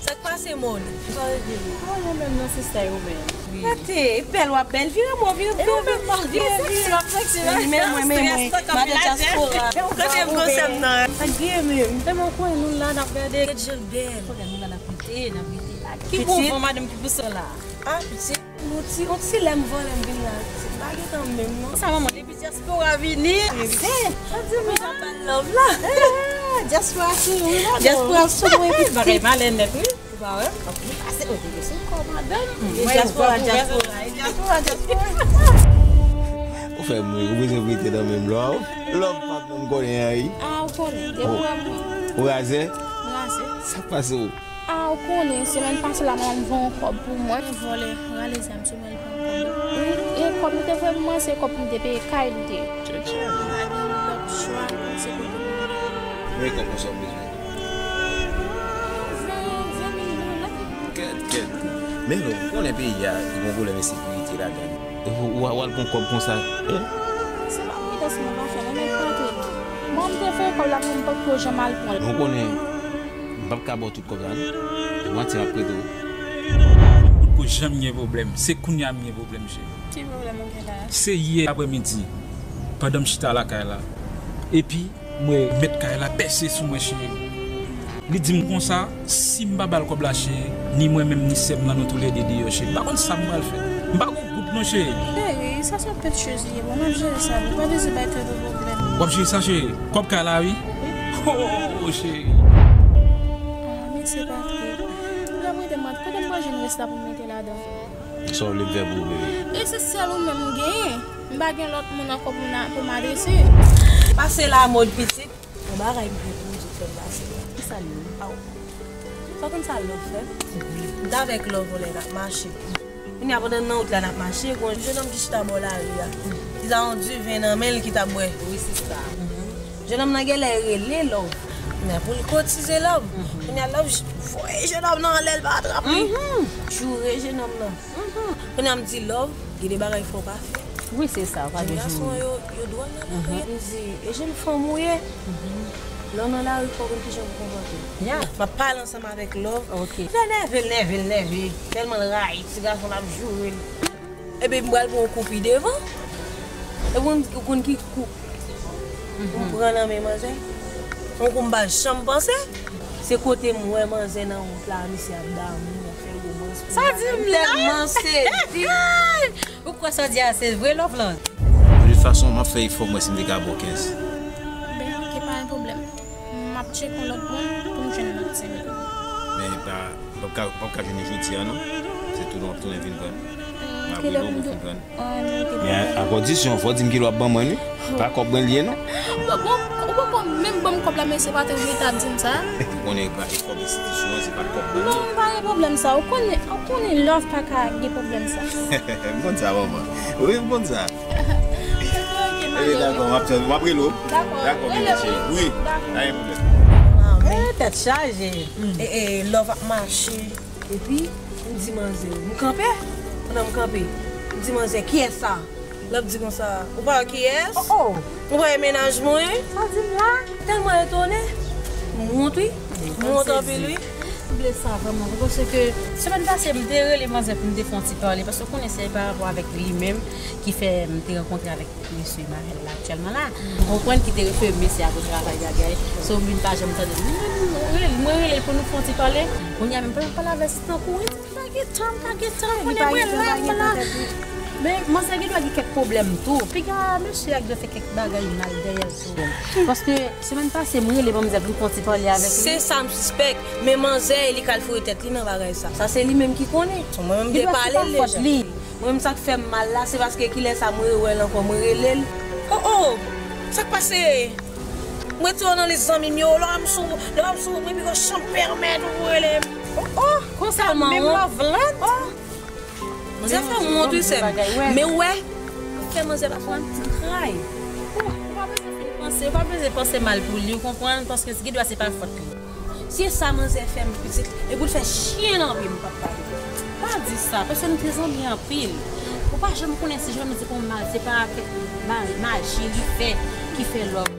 Sa k pase, Mòn? Kòman yo menm nan sista yo menm? Gade, e bèl w ap bèl. Vire bò, vire, vire, vire, vire, vire. Men mwen, men mwen, madan dyaspora. Kote m gon sè m nan? Sa k gen menm? Tèlman w konnen nou la n ap gade. Gade jan l bèl. Konnen nou la n ap rete, n ap rete la. Ki bon van madanm ki pouse w la? A, pitit. Yon ti, yon ti lè m vole m vin la. Pitit pa gentan menm non. Sa manman depi dyaspora vini. Ase. Sa di m jan bal love la. Dyaspora sou mwen, dyaspora sou mwen. Bagay malè nèt wi. Ou pa wè? Ase, o, se kò madanm. Dyaspora, dyaspora, dyaspora, dyaspora. Ou fè m ri, ou bezwen rete nan menm love. Love pa menm konnen anyen. A, ou konnen, depi w wè mwen. Ou razè? M razè. Sa k pase w? A, ou konnen, semèn pase la, manman m voye yon kòb pou mwen. Yon vòlè rale zam sou mwen, li pran kòb la. Wi, e kòb li te voye pou mwen, se kòb pou m te peye kay li te ye. Tchè, tchè. M pa gen lòt chwa, se kote m ye. Mwen konprann sa w bezwen. Ven, ven mil dola. Kèt, kèt. Men non, ou konnen peyi a, gen yon pwoblèm ensekirite ladan. Ou, ou, ou al pran kòb konsa, eh? Se pa pwidans mwen pa fè, non, men pran kòb. Mwen, m te fè kòb la pou m pa ko janm al pran l. Ou konnen, m p ap ka ba w tout kòb la, non. Manti m ap prete w. M potko janm gen pwoblèm. Se kounye a m gen pwoblèm, cheri. Ki pwoblèm ou gen la? Se yè aprèmidi, pandan m chita lakay la, epi m wè mèt kay la pèse sou mwen, cheri. Li di m konsa, si m pa ba l kòb la, cheri, ni mwen menm, ni sè m nan, nou toulède deyò, cheri. M pa konn sa m pral fè. M pa gon gwoup non, cheri. Cheri, sa se yon pèt chez li ye. Bon, m ap jere sa, wi. Pa bezwen bay twòp pwoblèm. W ap jere sa, cheri? Kòb kay la, wi. Oh, cheri. Ah, mèsi, Patrick. Ou t ap rete mande kote m pral jwenn rès la pou m mete ladan. Sa w vle m fè pou ou, bebe? E se sèl ou menm m genyen. M pa gen lòt moun ankò pou m, pou m adrese. Pase la mòd pitit. Yon bagay m gen pou m di w fè m pase la. Ki sa l ye? Aw. Ou pa konn sa Love fè? M t avèk Love yon lè n ap mache. Kounye a pandan n nan wout la n ap mache, gen yon jennonm ki chita bò lari a. Li ta yon diven nan men l ki t ap bwè. Wi, sista. Jennonm nan genlè rele Love. Men pou l kotize Love. Kounye a Love voye jennonm nan anlè, l pa trap li. Joure jennonm nan. Kounye a m di Love, gen de bagay fò w pa fè. Wi, se sa, w pa dwe joure. Jèn gason yo, yo dwòl nan tèt. M di, e jèn fanm ou ye? Lè w nan lari, fò w konn kijan pou konpòte w. Ya. M ap pale ansanm avèk Love. Ok. Lè nève l, nève l, nève. Tèlman l rayi ti gason, l ap joure l. Epi m pral pran yon kou pi devan. Epi w konn, w konn ki kou m pran nan men manzè? Yon kou m pa janm panse. Se kote m wè manzè nan wout la, misye ap damou, l ap fè womans pou m. Sa di m la? M tèlman sezi. Ou kwè sa w di a se vre, Love lan? De tout fason, m ap fè efò m wè si m te ka ba w kenz. Ben, ok, pa gen pwoblèm. M ap tcheke yon lòt moun pou m jwenn lòt senk mil. Men pa, m p ap ka, m p ap ka jwenn li jodi a, non. Se tounen w ap tounen vin pran. M ap rele w pou vin pran. Men a kondisyon, fò w di m kilè w ap ban mwen, wi. Pa kòb mwen l ye, non. Bon, bon, ou poko menm ban m kòb la, men se pa te ou ki ta di m sa. Ou konnen e kòb enstitisyon an, se pa kòb mwen. Non, pa gen pwoblèm sa. Ou konnen, ou konnen Love pa ka gen pwoblèm sa. M konn sa, manman. Wi, m konn sa. Ok, ok, Mario. Dakò, m ap tann, m ap rele w. Dakò, dakò, bebe cheri. Wi, pa gen pwoblèm. Eh, tèt chaje. E, e, Love ap mache. Epi, m di manzè, m kanpe. Pandan m kanpe, m di manzè, kiyès sa? Love di konsa, ou pa wè kiyès? Oh, oh. Ou pa wè mennaj mwen? Sa di m la? Tèlman etone. M wont, wi. M wont anpil, wi. M vle sa vrèman, paske semèn pase, m te rele manzè pou m te fè yon ti pale, paske w konnen se pa rapò avèk li menm ki fè m te rankontre avèk mesye Marel la aktyèlman la. Ou konprann ki te refere mesye a pou travay bagay. So, m vin pa janm tande l. Mwen menm, mwen rele, mwen rele l pou nou fè yon ti pale. Kounye a menm, pa pale avè si tankou, wi. M pa gen tan, m pa gen tan, konnen mwen la, mwen la. Men, manzè gen dwa gen kèk pwoblèm tou. Piga mesye a dwe fè kèk bagay mal dèyè l tou. Paske, semèn pase, m rele manzè pou m fè yon ti pale avèk li. Se sa m sispèk. Men manzè, li k al foure tèt li nan bagay sa. Sa se li menm ki konnen. Mwen menm m te pale l deja. Mwen menm sa k fè m mal la, se paske kilè sa mwen rewè l ankò, mwen rele l. Oh, oh! Sa k pase? M retire w nan lis zanmi m yo, lè w pa m sou, lè w pa m sou wout mwen, pi gwo chanm pèmèt ou pou rele m. Oh, oh! Konsa, menm Love lan? Oh! Manzè fè m wont, wi, sè m. Men wè, fè manzè pa fè yon ti kray. Oh, ou pa bezwen fin panse, ou pa bezwen panse mal pou li, ou konprann, paske gen dwa se pa fòt li. Si e sa manzè fè m pitit, e pou l fè chen nan pye m, m p ap pale. Pa di sa, paske nou te zanmi anpil. Ou pa janm konnen si jwenn nou se pou mal, se pa kèk ma-, maji li fè ki fè Love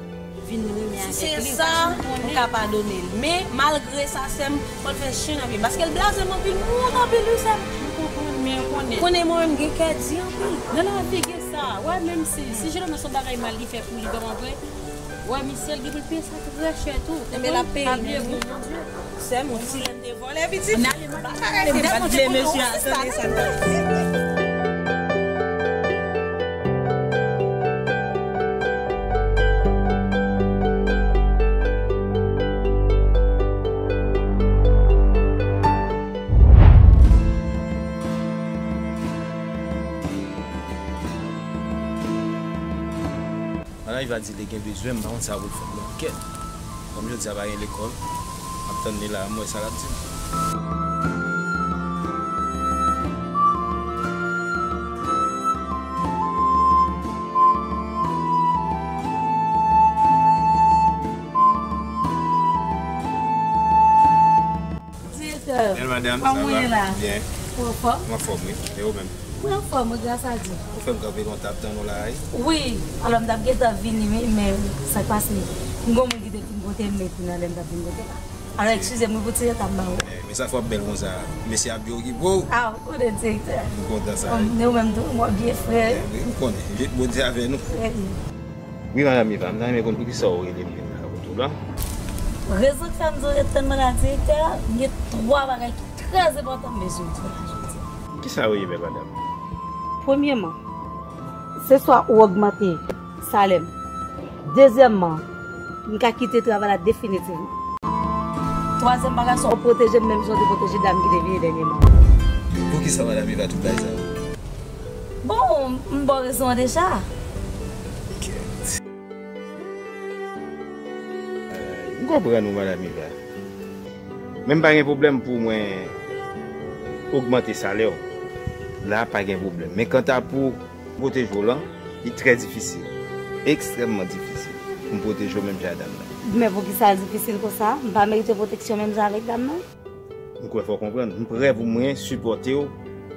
vin renmen avèk li. Si se sa, m ka padone l. Men, malgre sa, sè m, fò l fè chen nan pye m. Paske l blaze m anpil, m wont anpil, wi, sè m. M konprann, men ou konnen. Konnen mwen menm gen kè di anpil. Nan lavi gen sa. Wè, menm si, si jwenn nou se yon bagay mal li fè pou li vrèman vre, wè, misye, l gen pou l peye sa trè chè tou. Enben, l ap peye l menm, wi. Sè m, yon ti lè m te vòlè, pitit. Ann ale, m ap ale, m ap ale, mesye a, tande sa, tande. Ann al, Iva di li gen bezwen m, m pa konn sa pou l fè m nan kè. Kòm jodi a pa gen lekòl, m ap tann li la, m wè sa l ap di m. Madanm, sa va? Kòman w ye la? Byen. Ou anfòm? Mwen anfòm, wi. E ou menm? Mwen anfòm, wi, gras a Dye. Ou fè m kanpe lontan ap tann ou la a, wi. Wi, alò m t ap gentan vini, men, men sa k pase, m gon moun ki te fin kote m, men kounye a lè m t ap vin kote la. Alò, eskize m, wi, pou ti reta m ba ou. Men, men sa fè w ap bèl konsa. Mesye ap byen okipe w. A, ou konnen, direktè. M kontan sa, wi. Bon, men ou menm tou, w ap byen, frè. Wi, m konnen. Bondye avè nou. Trè byen. Wi, madanm Eva, m ta renmen konn poukisa w rele m vin la kote w la. Rezon k fè m di w ret tann mwen la, direktè, m gen twa bagay ki trè enpòtan m bezwen di w la jodi a. Kisa yo ye, bèl madanm? Premyeman, se swa ou ogmante salè m. Dezyèmman, m ka kite travay la definitivman. Twazyèm bagay, swa ou pwoteje m menm jan w te pwoteje dam ki te vini dènyèman. Poukisa madanm Eva tout bagay sa yo? Bon, m ba w rezon an deja. Kèt. M konprann ou, madanm Eva. Men m pa gen pwoblèm pou mwen ogmante salè w. La, pa gen pwoblèm. Men kanta pou pwoteje w lan, li trè difisil. Ekstrèmman difisil pou m pwoteje w menm jan a dam nan. Men poukisa l difisil konsa? M pa merite pwoteksyon menm jan avèk dam nan? M kwè fò w konprann. M prè pou mwen sipòte w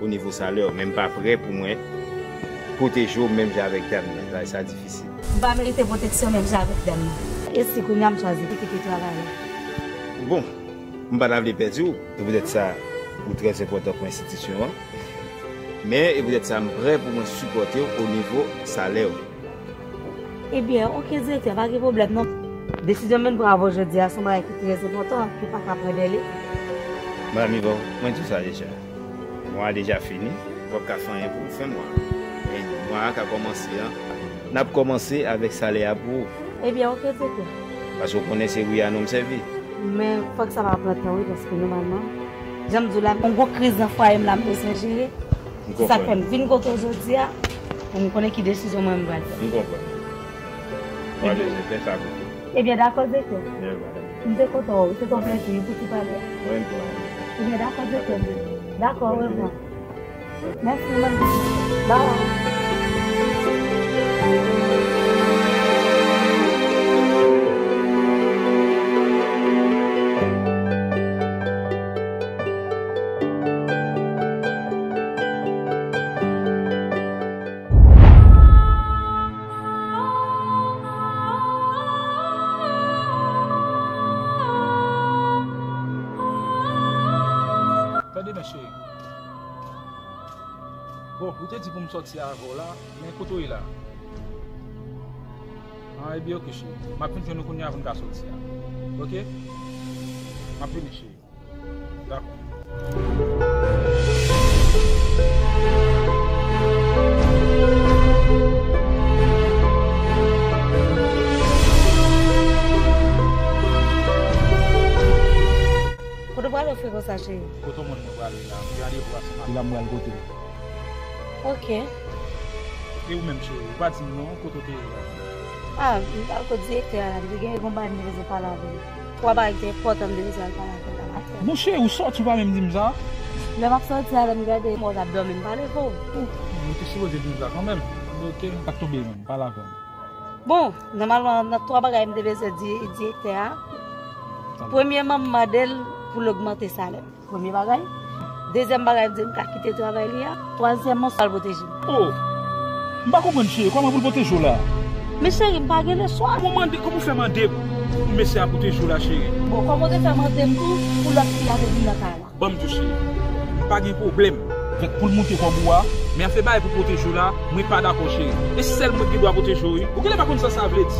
o nivo salè w, men m pa prè pou mwen pwoteje w menm jan avèk dam nan. Sa, sa difisil. M pa merite pwoteksyon menm jan avèk dam nan. E si kounye a m chwazi kite travay la? Bon, m pa ta vle pèdi w. Se poutèt sa, ou trè enpòtan pou enstitisyon an. Men, e poutèt sa, m prè pou mwen sipòte w o nivo salè w. Ebyen, oke, direktè, pa gen pwoblèm non. Desizyon m vin pran avè w jodi a, se yon bagay ki trè enpòtan, ki pa ka pran dèle. Madanm Eva, mwen di w sa deja. Mwa a deja fini, w p ap ka fè anyen pou fen mwa a. E mwa a ka kòmanse an, n ap kòmanse avèk salè a pou ou. Ebyen, oke, direktè. Paske w konnen se wi a non m sèvi. Men, fòk sa pa pran tan, wi, paske nòmalman, jan m di w la, yon gwo kriz nan fwaye m la, m bezwen jere. M konprann. Se sa k fè m vin kote w jodi a, pou m konnen ki desizyon mwen m pral pran. M konprann. Mwen bezwen fè sa pou ou. Ebyen, dakò, direktè. Byen, madanm. M te kontan wè w. Se te yon plèzi pou ti pale a. Mwen menm tou, madanm. Ebyen, dakò, direktè. Dakò, orevwa. Mèsi, mwen menm tou. Bye. Tande, men cheri. Bon, ou te di pou m sòti avè w la, men kote w ye la? An, ebyen, oke, cheri. M ap vin jwenn ou kounye a pou n ka sòti a. Oke? M ap vini, cheri. Dakò. Kote w prale w fè konsa, cheri? Kote w konn mwen prale la? M gen randevou ansanm avè l. E la m pral kote l. Oke. E ou menm, cheri, ou pa di m non, kote w te ye la? A, m t al kot direktè a la, m te gen yon bagay m te bezwen pale avè l. Twa bagay ki te enpòtan m te bezwen al pale avè l la maten. Monchè, ou sòti, ou pa menm di m sa? Lè m ap sòti a, lè m gade mò w t ap dòmi, m pa leve w. Ou te sipoze di m sa kanmenm. Oke, m pa t tonbe menm, pale avè m. Bon, nòmalman, nan twa bagay m te bezwen di direktè a, premyeman, m mande l pou l ogmante salè m. Premye bagay. Dezyèm bagay, m di l m ka kite travay li a. Twazyèmman, swa l pwoteje m. O! M pa konprann, cheri. Kòman pou l pwoteje w la? Men cheri, m pa gen lechwa. Kòman w mande, kòman w fè mande pou mesye a pwoteje w la, cheri? Bon, kòman w te fè mande m tou pou lòt fi a te vin nan kay la? Ban m di w, cheri. M pa gen pwoblèm avèk pou l moute kòb ou a, men afè bagay pou pwoteje w la, mwen pa dakò, cheri. E sèl mwen ki gen dwa pwoteje w, wi. Ou genlè pa konn sa sa vle di.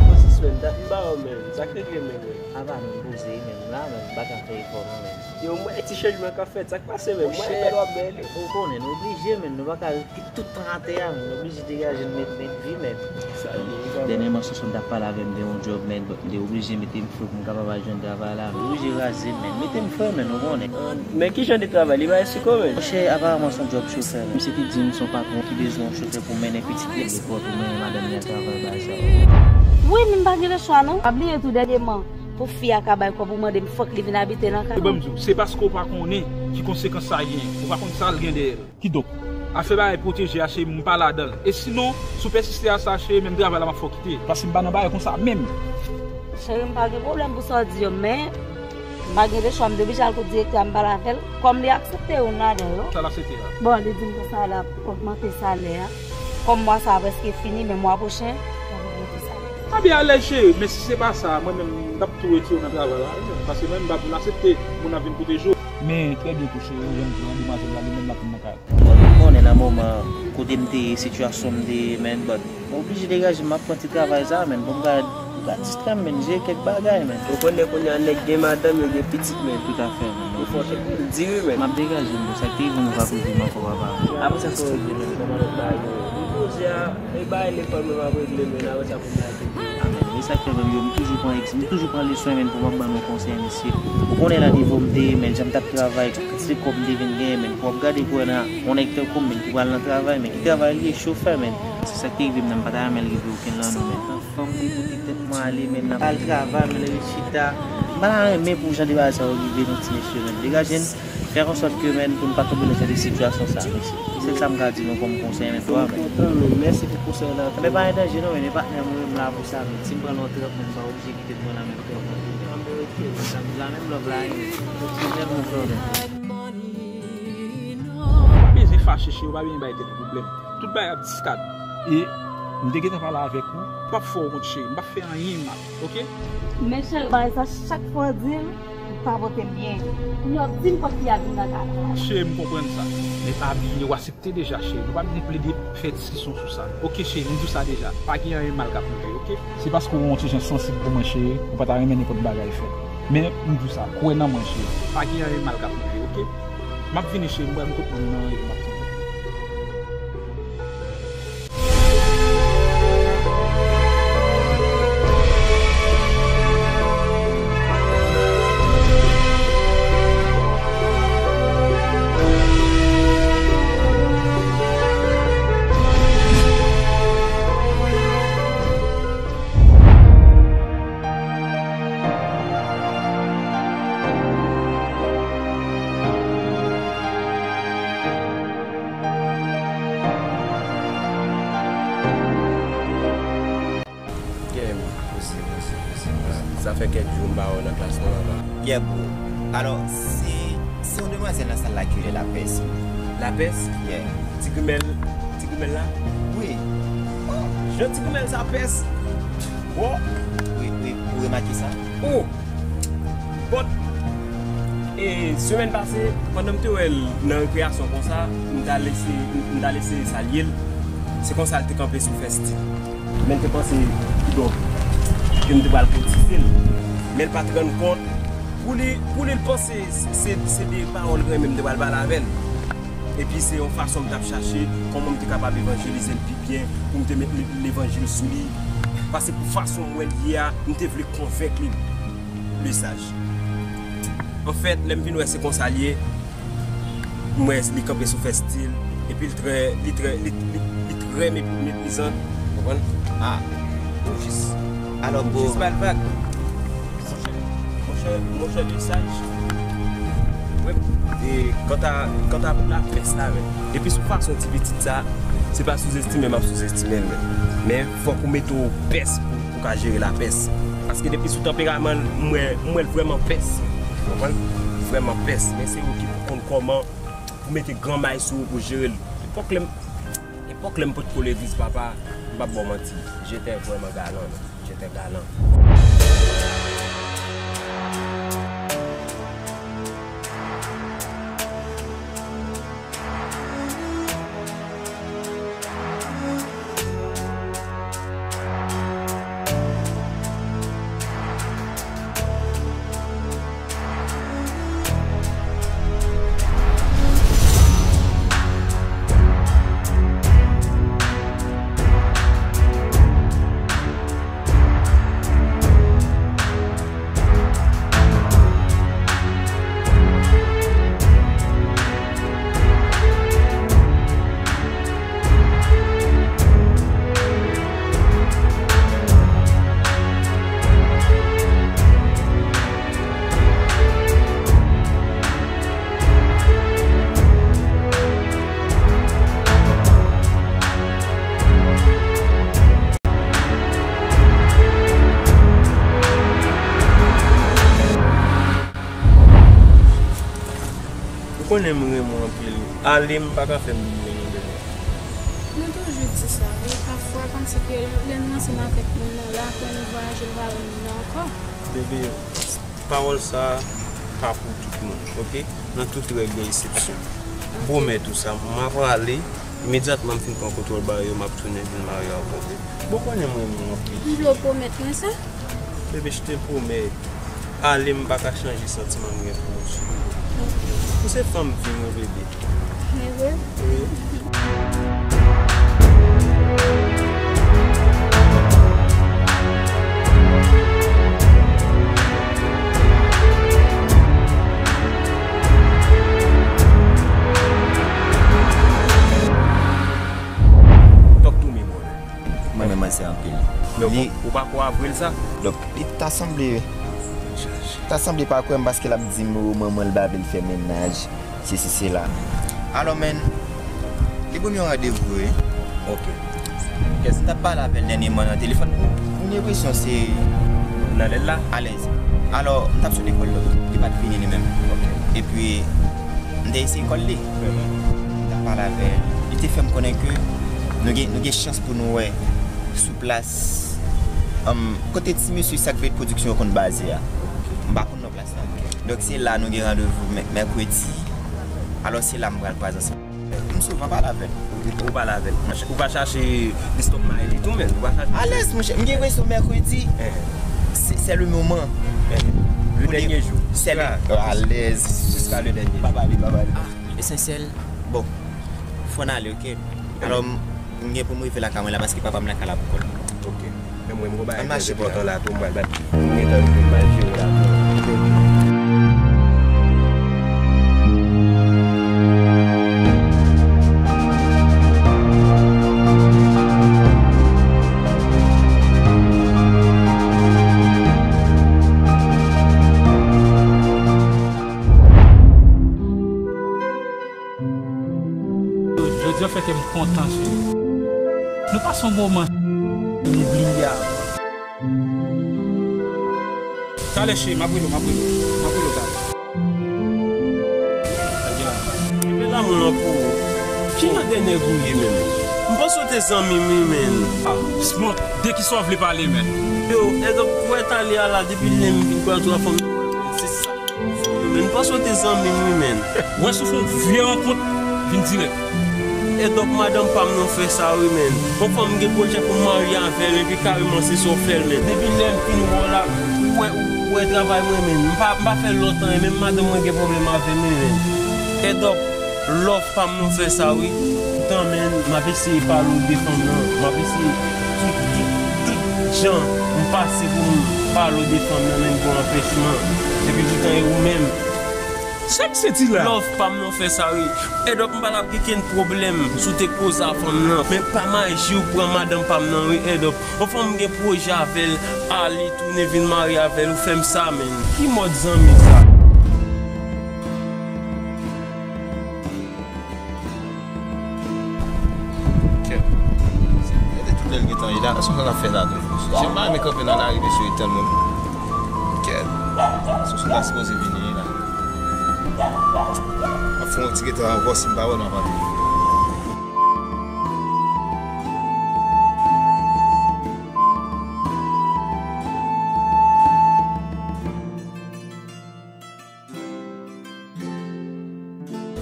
Francis, menm, dat m ba w, menm. Sa k regle, menm? Apa nou poze, menm, la, menm, m pa ka fè efò, non, menm. Yo, mwen, ti chanjman k ap fèt, sa k pase menm? Mwen, bèl w ap bèl. Ou konnen, nou oblije, men nou pa ka kite tout tan atè a, men nou oblije degaje n, met, met vi, men. Sa ye, wi, kanmenm. Dènyèman, Sonson t ap pale avè m de yon djòb, men m te oblije mete m fou pou m kapab al jwenn travay la. M oblije raze m, men mete m frè, men ou konnen. Men ki jan de travay? Li bay sou konbyen? Monchè, aparaman se yon djòb chofè, men misye te di m se yon patwon ki bezwen yon chofè pou mennen pitit li lekòl, pou mennen madanm li al travay, bagay sa yo. Wi, men m pa gen lechwa, non. Pa bliye tou, dènyèman, pou fi a ka bay kòb ou mande m, fòk li vin abite nan kay. Ban m di w, se paske w pa konnen ki konsekans sa gen. Ou pa konn sa l gen dèyè l. Kidonk, afè bagay pwoteje a, cheri, m pa ladan l. E sinon, si w pèsiste a sa, cheri, menm travay la m ap fè w kite. Paske m pa nan bagay konsa menm. Cheri, m pa gen pwoblèm pou sa w di yo, men M pa gen lechwa, m te oblije al kot direktè a, m pale avè l. Kòm li aksepte youn ladan yo. Sa l aksepte a? Bon, li di m konsa l ap ogmante salè a. Kòm mwa sa a prèske fini, men mwa pwochen, l ap ogmante salè. A byen alèz cheri, men si se pa sa, mwen menm, m t ap tou retire w nan travay la, wi, paske mwen menm, m pa vin aksepte moun ap vin koute je w. Men, trè byento, cheri, ou jwenn jan demwazèl la, li menm l ap vin nan kay la. Bon, ou konnen nan moman kote m te ye, sitiyasyon m te ye, men, bon, mwen oblije degaje m, m ap pran ti travay sa, men, pou m ka, pou m ka distrè m, men, jere kèk bagay, men. Ou konnen kounye a nèg gen madanm, yo gen pitit, men. Toutafè, men. Ou fò te di wi, men. M ap degaje m, bon, sa k te rive m, ou pa koze m ankò, papa. Apre sa, sa w regle, men, kòman lòt bagay yo? M poze a, e bagay lekòl mwen m ap regle, men, apre sa pou m lage. Amèn. E sa k fè menm yo, m toujou pran ex-, m toujou pran leson, men, pou m ap ban nou konsèy, mesye. Ou konnen nan nivo m te ye, men, jan m t ap travay, kantite kòb m te vin genyen, men, pou w ap gade pou wè nan yon nèg tankou m, men, ki pral nan travay, men, ki travay li ye, chofè, men. Se sa k te rive m nan, m pa ta renmen l rive okenn nan nou, men. Nan fanm te pote tèt mwen ale, men, nan al travay, men, lè l chita. M pa ta renmen pou jan de bagay sa yo rive nou ti mesye, men. Degaje n. Fè an sòt ke, men, pou n pa tonbe nan jan de sitiyasyon sa, mesye. Se sèl sa m ka di nou kòm konsèy, men, twa, men. M kontan, men mèsi pou konsèy la. Enben, pa gen danje, non, men, e patnè mwen, m la pou sa, men. Si m pran nan yon trant, men, m pa oblije kite l pran la menm trant, non. Anben, ok, men, sa m di la, menm lòv la, men. Kontinye, mon frè, men. Beze fache, cheri, ou pa bezwen bay tèt ou pwoblèm. Tout bagay ap diskad. E m te gentan pale avèk ou. M p ap fè w wont, cheri. M p ap fè anyen mal, ok? Men, cheri, bagay sa, chak fwa w di l, li pa pote m byen. Kounye a w ap di m kòb ki ap vin nan kay la. Cheri, m konprann sa. Men pa bliye, w aksepte deja, cheri. Nou pa bezwen plede fè diskisyon sou sa. Ok, cheri, m di w sa deja. Pa gen anyen mal k ap rive, ok? Se paske w yon ti jan sansib pou mwen, cheri. Ou pa ta renmen nenpòt bagay fèt. Men, m di w sa, kwè nan mwen, cheri. Pa gen anyen mal k ap rive, ok? M ap vini, cheri, m pral m kot mwen nan, e m ap tonbe. Yeah, man. Mèsi, mèsi, mèsi, mèsi. Sa fè kèk jou m pa wè w nan klas lan, papa. Yeah, bro. Alò, se, se yon demwazèl nan sal la ki rele Lapès. Lapès? Yeah. Ti grimèl, ti grimèl la? Wi. Oh, jan ti grimèl sa pès. Bro. Wi, wi, ou remake sa? Oh! But, e, semèn pase, pandan m te wè l nan rekreyasyon konsa, m t al eseye, m t al eseye salye l. Se konsa l te kanpe sou fè stil. Men l te panse, kidonk, ke m te pral koutize l. Men l pa t rann kont, pou li, pou li, l panse se, se, se de pawòl renmen m te pral pale avè l. Epi se yon fason m t ap chache kòman m te kapab evanjelize l pi byen, pou m te met le-, levanjil sou li. Paske pou fason m wè l ye a, m te vle konvenk li, le saj. Anfèt, lè m vin wè se konsa l ye, m wè li kanpe sou fè stil, epi l trè, li trè, li, li, li trè mep-, meprizan, konprann? Ah, ou jis, alò, ou jis ba l vag. Monchè, monchè, monchè, le saj. Wi, e kanta, kanta pou lapès la, men. Epi sou fason ti pitit sa, se pa souzestime m ap souzestime l, men. Men fòk ou mete w pès pou, pou ka jere lapès. Paske depi sou tanperaman l, m wè, m wè l vrèman pès. Konprann? Vrèman pès. Men se ou ki pou konn kòman pou mete gran may sou ou pou jere l. Epòk lè m, epòk lè m potko legliz, papa, m p ap ba w manti. J'étais vraiment galant, non. J'étais galant. Konnen m renmen w anpil wi. Ale, m pa ka fè m bliye nou, bebe. Nou toujou di sa wi. Pafwa, kòmsi ke lè nou ansanm avèk moun nan, lè apre nou vwayaje, nou pa wè moun nan ankò. Bebe, pawòl sa a pa pou tout moun, oke? Nan tout règ, gen eksepsyon. Pwomèt ou sa, m ap ale, imedyatman m fin pran kontwòl bagay yo, m ap tounen vin marye avè w, bebe. Bon, konnen m renmen w anpil. M vle w pwomèt mwen sa? Bebe, je te promets. Ale, m pa ka chanje santiman m gen pou ou, silvouplè. Ou se fanm vi m wi, bebe. Wi. Talk to me, brother. Mwen menm mwen se anpil. Men ou pa kwè w ap vre l sa? Donk, li ta sanble, ta sanble pa kwè m paske l ap di m manman l pa vle l fè mennaj, sesi sela. Alò, men, li ban m yon randevou, wi. Ok. Yes, m t ap pale avè l dènyèman nan telefòn. M gen enpresyon se nan lè l la. Alèz. Alò, m t ap sou lekòl, donk, li pa t vini li menm. Ok. Epi, m te eseye kòl li. M t ap pale avè l. Li te fè m konnen ke nou gen, nou gen chans pou nou wè sou plas, um, kote ti mesye sa k veye pwodiksyon yo konn baze a. M pa konn non plas la. Donk, se la nou gen randevou mè-, mèkredi. Alò, se la m pral kwaze ansanm. M souvan pale avè l. Ou pale avè l. Ou pa chache disturb my li tou, men. Ou pa chache. Alèz, monchè. M gen enpresyon mèkredi, eh, se, c'est le moment. Eh, le dènye jou. C'est le, alèz. Jiska le dènye jou. Pa pale, pa pale. Ah, Esansèl. Bon, fò n ale, ok? Alò, m, m gen pou m rive lakay mwen la paske papa m lakay la pou kò l. Ok. Men mwen, m gon bagay trè enpòtan la tou, m pral bat. M gentan rive, m al jere la tou. Jodi a fè kè m kontan, cheri. Nou pase yon moman inoubliyab. Talè, cheri, m ap rele w, m ap rele w. M ap rele w talè. Epi lanmou an pou ou. Ki jan de nèg ou ye menm? M panse w te zanmi m wi, menn. Ah, Smoke, de kisa w vle pale, menn? Yo, èdòk, ou wè talè a la, depi lè m vin pran tou a fanm nan, se sa. Men m panse w te zanmi m wi, menn. Wè si w fè yon vye rankont, vin dirèk. Èdòk, madanm pa m nan fè sa wi, menn. Yon fanm m gen pwojè pou m marye avè l, epi kareman se sa w fè l, menn. Depi lè m fin wè w la, ou wè, ou wè travay mwen, menn. M pa, m pa fè l lontan, e menm madanm mwen gen pwoblèm avè m wi, menn. Èdòk, love pa m nan fè sa wi. Poutan, menn, m ap eseye pale w de fanm nan. M ap eseye tout, tout, tout jan m pase pou m pale w de fanm nan, menn, gen anpèchman. Epi poutan e ou menm. Sa misye di la? Love pa m nan fè sa wi. Èdòk, m pa t ap gen kenn pwoblèm si w te koze a fanm nan. Men pa maji w pran madanm pa m nan wi, èdòk. Yon fanm m gen pwojè avè l, ale tounen vin marye avè l, ou fè m sa, menn. Ki mòd zanmi sa? Kèt. Se, gade tout lè l gentan ye la. Sa l ap fè la tou? Jan m pa renmen kanpe nan lari, mesye, e tann moun. Kèt. Soso ta sipoze vini la. M ap fè yon ti gentan ankò, si m pa wè l, m ap ale.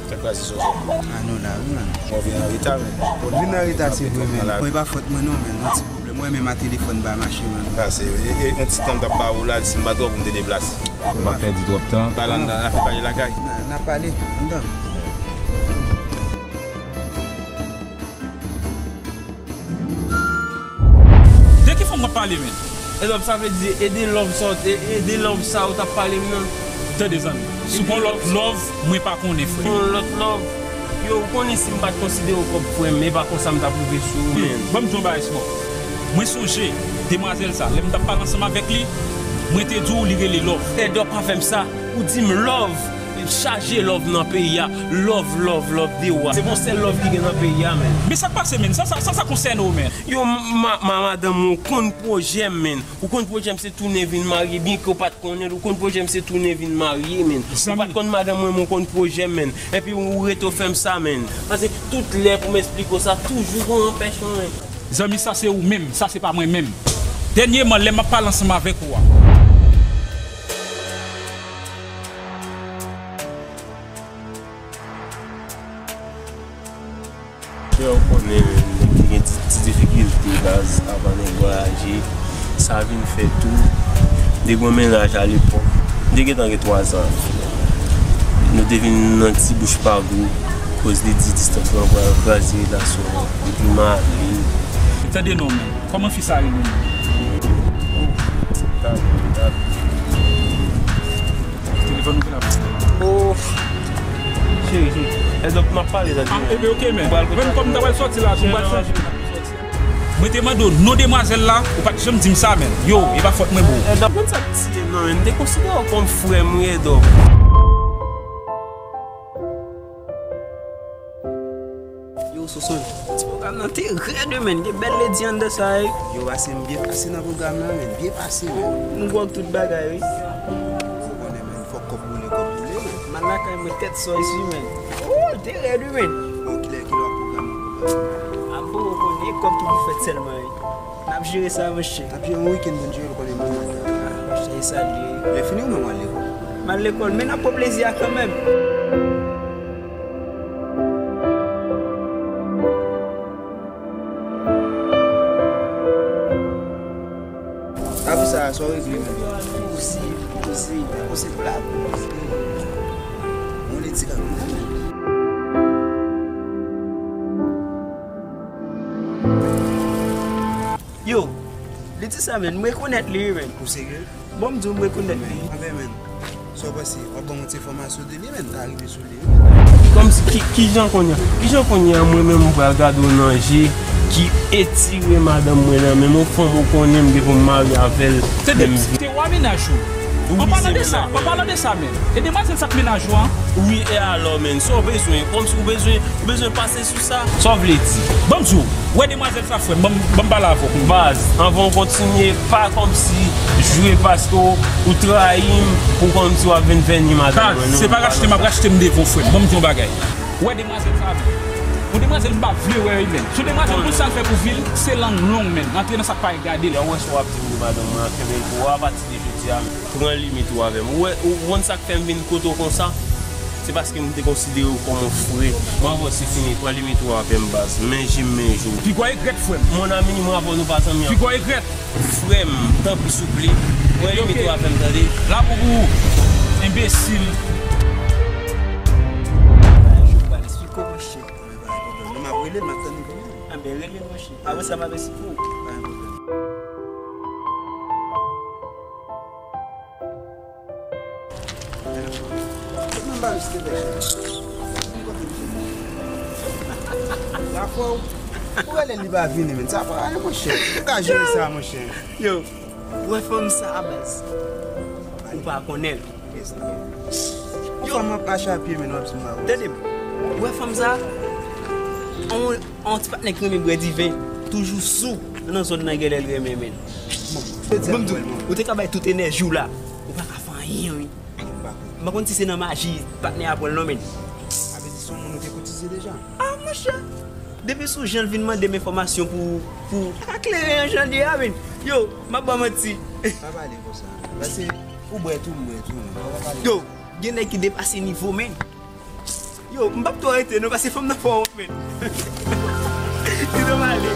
Sa k pase, Soso? Ah non, la wi, man. Bon, vin an reta, men. Bon, vin an reta, se vre, men. Bon, e pa fòt mwen, non, men. Yon ti pwoblèm. Mwen menm a telefòn pa mache, man. Pase, e, e, yon ti tan m t ap ba ou la, si m pa twò pou m te deplase. M pa pèdi twòp tan. Pale anndan, n a fè pale lakay. N a, n a pale anndan. De ki fanm w ap pale, menn? E love, sa vle di, e de love sa w te, e de love sa w t ap pale m nan? Tande, zanmi. Si w gon lòt love, mwen pa konnen, frè. Gon lòt love? Yo, ou konnen si m pa t konsidere w kòm frè m, e pa konsa m t ap rive sou ou, menn. Ban m di w yon bagay, Smoke. Mwen sonje, demwazèl sa, lè m t ap pale ansanm avèk li, mwen te di w li rele love. Èdòk, pa fè m sa. Ou di m love. Chaje love nan peyi a. Love, love, love de wa. Se bon sèl love ki gen nan peyi a, menn. Men sa k pase, menn? Sa, sa, sa, sa konsène w, menn? Yo, ma, ma, madanm ou konn pwojè m, menn. Ou konn pwojè m se tounen vin marye, byen ke w pa t konnen l. Ou konn pwojè m se tounen vin marye, menn. Ou pa t konn madanm mwen, men w konn pwojè m, menn. Epi ou rete w fè m sa, menn. Paske tout lè pou m esplike w sa, toujou gon anpèchman, menn. Zanmi, sa se ou menm, sa se pa mwen menm. Dènyèman, lè m ap pale ansanm avèk ou a. Frè, ou konnen, nèg te gen ti, ti difikilte, baz, avan nèg vwayaje. Sa vin fè tou, m te gen yon mennaj alepòk. M te gentan gen twa zan. Nou te vin nan ti bouch pa gou, koz li di distans lan pral kraze relasyon an. Epi m ale. Tande non, men. Kòman fi sa rele menm? Telefòn ou ki la? Oh. Cheri, cheri. Èdòk, m ap pale, tande. Ah, ebe, ok, men. Menm kòm m ta pral sòti la, m pral chanje. Mwen te mande w non demwazèl la, ou pa t janm di m sa, men. Yo, e pa fòt mwen, bro. Èdòk, konn sa k ti te non, men. M te konsidere w kòm frè m, wi, Èdòk. Yo, Soson, ti pwogram nan te rèd wi, menn. Gen bèl lady anndan sa, wi. Yo, pase m byen pase nan pwogram nan, menn. Byen pase, menn. M gwòg tout bagay, wi. Ou konnen, menn, fòk kòb boule, kòb boule, menn. M al lakay mwen tèt sò isi, menn. Oh, l te rèd, wi, menn. Bon, kilè, kilè w ap pwogram nan? A, bon, ou konnen, kòb ki pou fèt sèlman, wi. N ap jere sa, monchè. N ap jere yon wikenn pou n jere l, ou konnen, mwen. Ah, monchè, e sa l ye. Lè fini, ou menm w al lekòl? M al lekòl, men n ap pran plezi a kanmenm. Apre sa, sa w regle menm? Poze, poze, poze plat. Yon leti k ap vini menm. Yo, li di sa, menn, m rekonèt li, wi, menn. Ou serye? Bon, m di w, m rekonèt li. Anben, menn, sa w panse? W ap ban m yon ti enfòmasyon de li, menn, ta rive sou li, wi, menn. Kòmsi, ki, kijan kounye a? Kijan kounye a, mwen menm, m pral gade w nan je, ki etire madanm mwen nan men m, yon fanm ou konnen m gen pou m marye avè l. Se de, se te wa mennaj ou. An palan de sa, an palan de sa menm, e demwazèl sa k mennaj ou an? Wi, e alò, menn, sa w bezwen? Kòmsi w bezwen, w bezwen pase sou sa? Sa w vle di? Ban m di w, wè demwazèl sa, frè m, ban m, ban m pale avè w. Baz, anvan w kontinye, pa kòmsi jwe paske w, ou trayi m pou kòmsi w ap vin vèni madanm mwen, non. Se pa rachte m ap rachte m devan w, frè m. Ban m di w yon bagay. Wè demwazèl sa menm. Yon demwazèl m pa vle wè wi menm. Se yon demwazèl pou sa l fè pou vi l, se lang long menm. Antre nan sa k pa regade l. Yo, wè sa w ap di m de madanm mwen an, kenbe l pou w a pati de jodi a menm. Pran limit ou avè m. Ou wè, ou konn sa k fè m vin kote w konsa? Se paske m te konsidere w kòm yon frè. Mwen avè w se fini, pran limit ou avè m baz. Men je m, men je w. Piga w regrèt frè m. Mon ami, mwen avè w nou pa zanmi ankò. Piga w regrèt. Frè m, tanpri souple, pran limit ou avè m, tande? Lapou pou ou, enbesil. Jou pral esplike w, monchè. Mwen pa gen pwoblèm. Non, m ap rele l, m ap tann li vini. Anben, rele l, monchè. Apre sa, m ap esplike w. Pa gen pwoblèm. Lafwa w. Ou wè lè li pa vini, menn. Sa pa anyen, monchè. Ou ka jere sa, monchè. Yo, ou wè fanm sa a, baz. Ou pa konnen l. Yo, fanm ap mache a pye, menn, w ap di m pa wè. Tande m. Ou wè fanm sa a? On, on ti patnè ki renmen bwè diven. Toujou sou nan zòn nan, genlè l renmen, menn. Bon, m di w, ou te ka bay tout enèji w la. Ou pa ka fè anyen, wi. M pa konn si se nan maji patnè a pran l non, menn. Sa vle di se yon moun ou te koutize deja? Ah, monchè! Depi sou jan l vin mande m enfòmasyon pou, pou, pa klere an jan l ye a, menn. Yo, m ap ba w manti. Pa pale konsa. Paske ou bwè tou, m bwè tou, menn. Pa pale. Yo, gen nèg ki depase nivo, menn. Yo, m p ap twò rete non, paske fanm nan fò wont, menn. Kite m ale.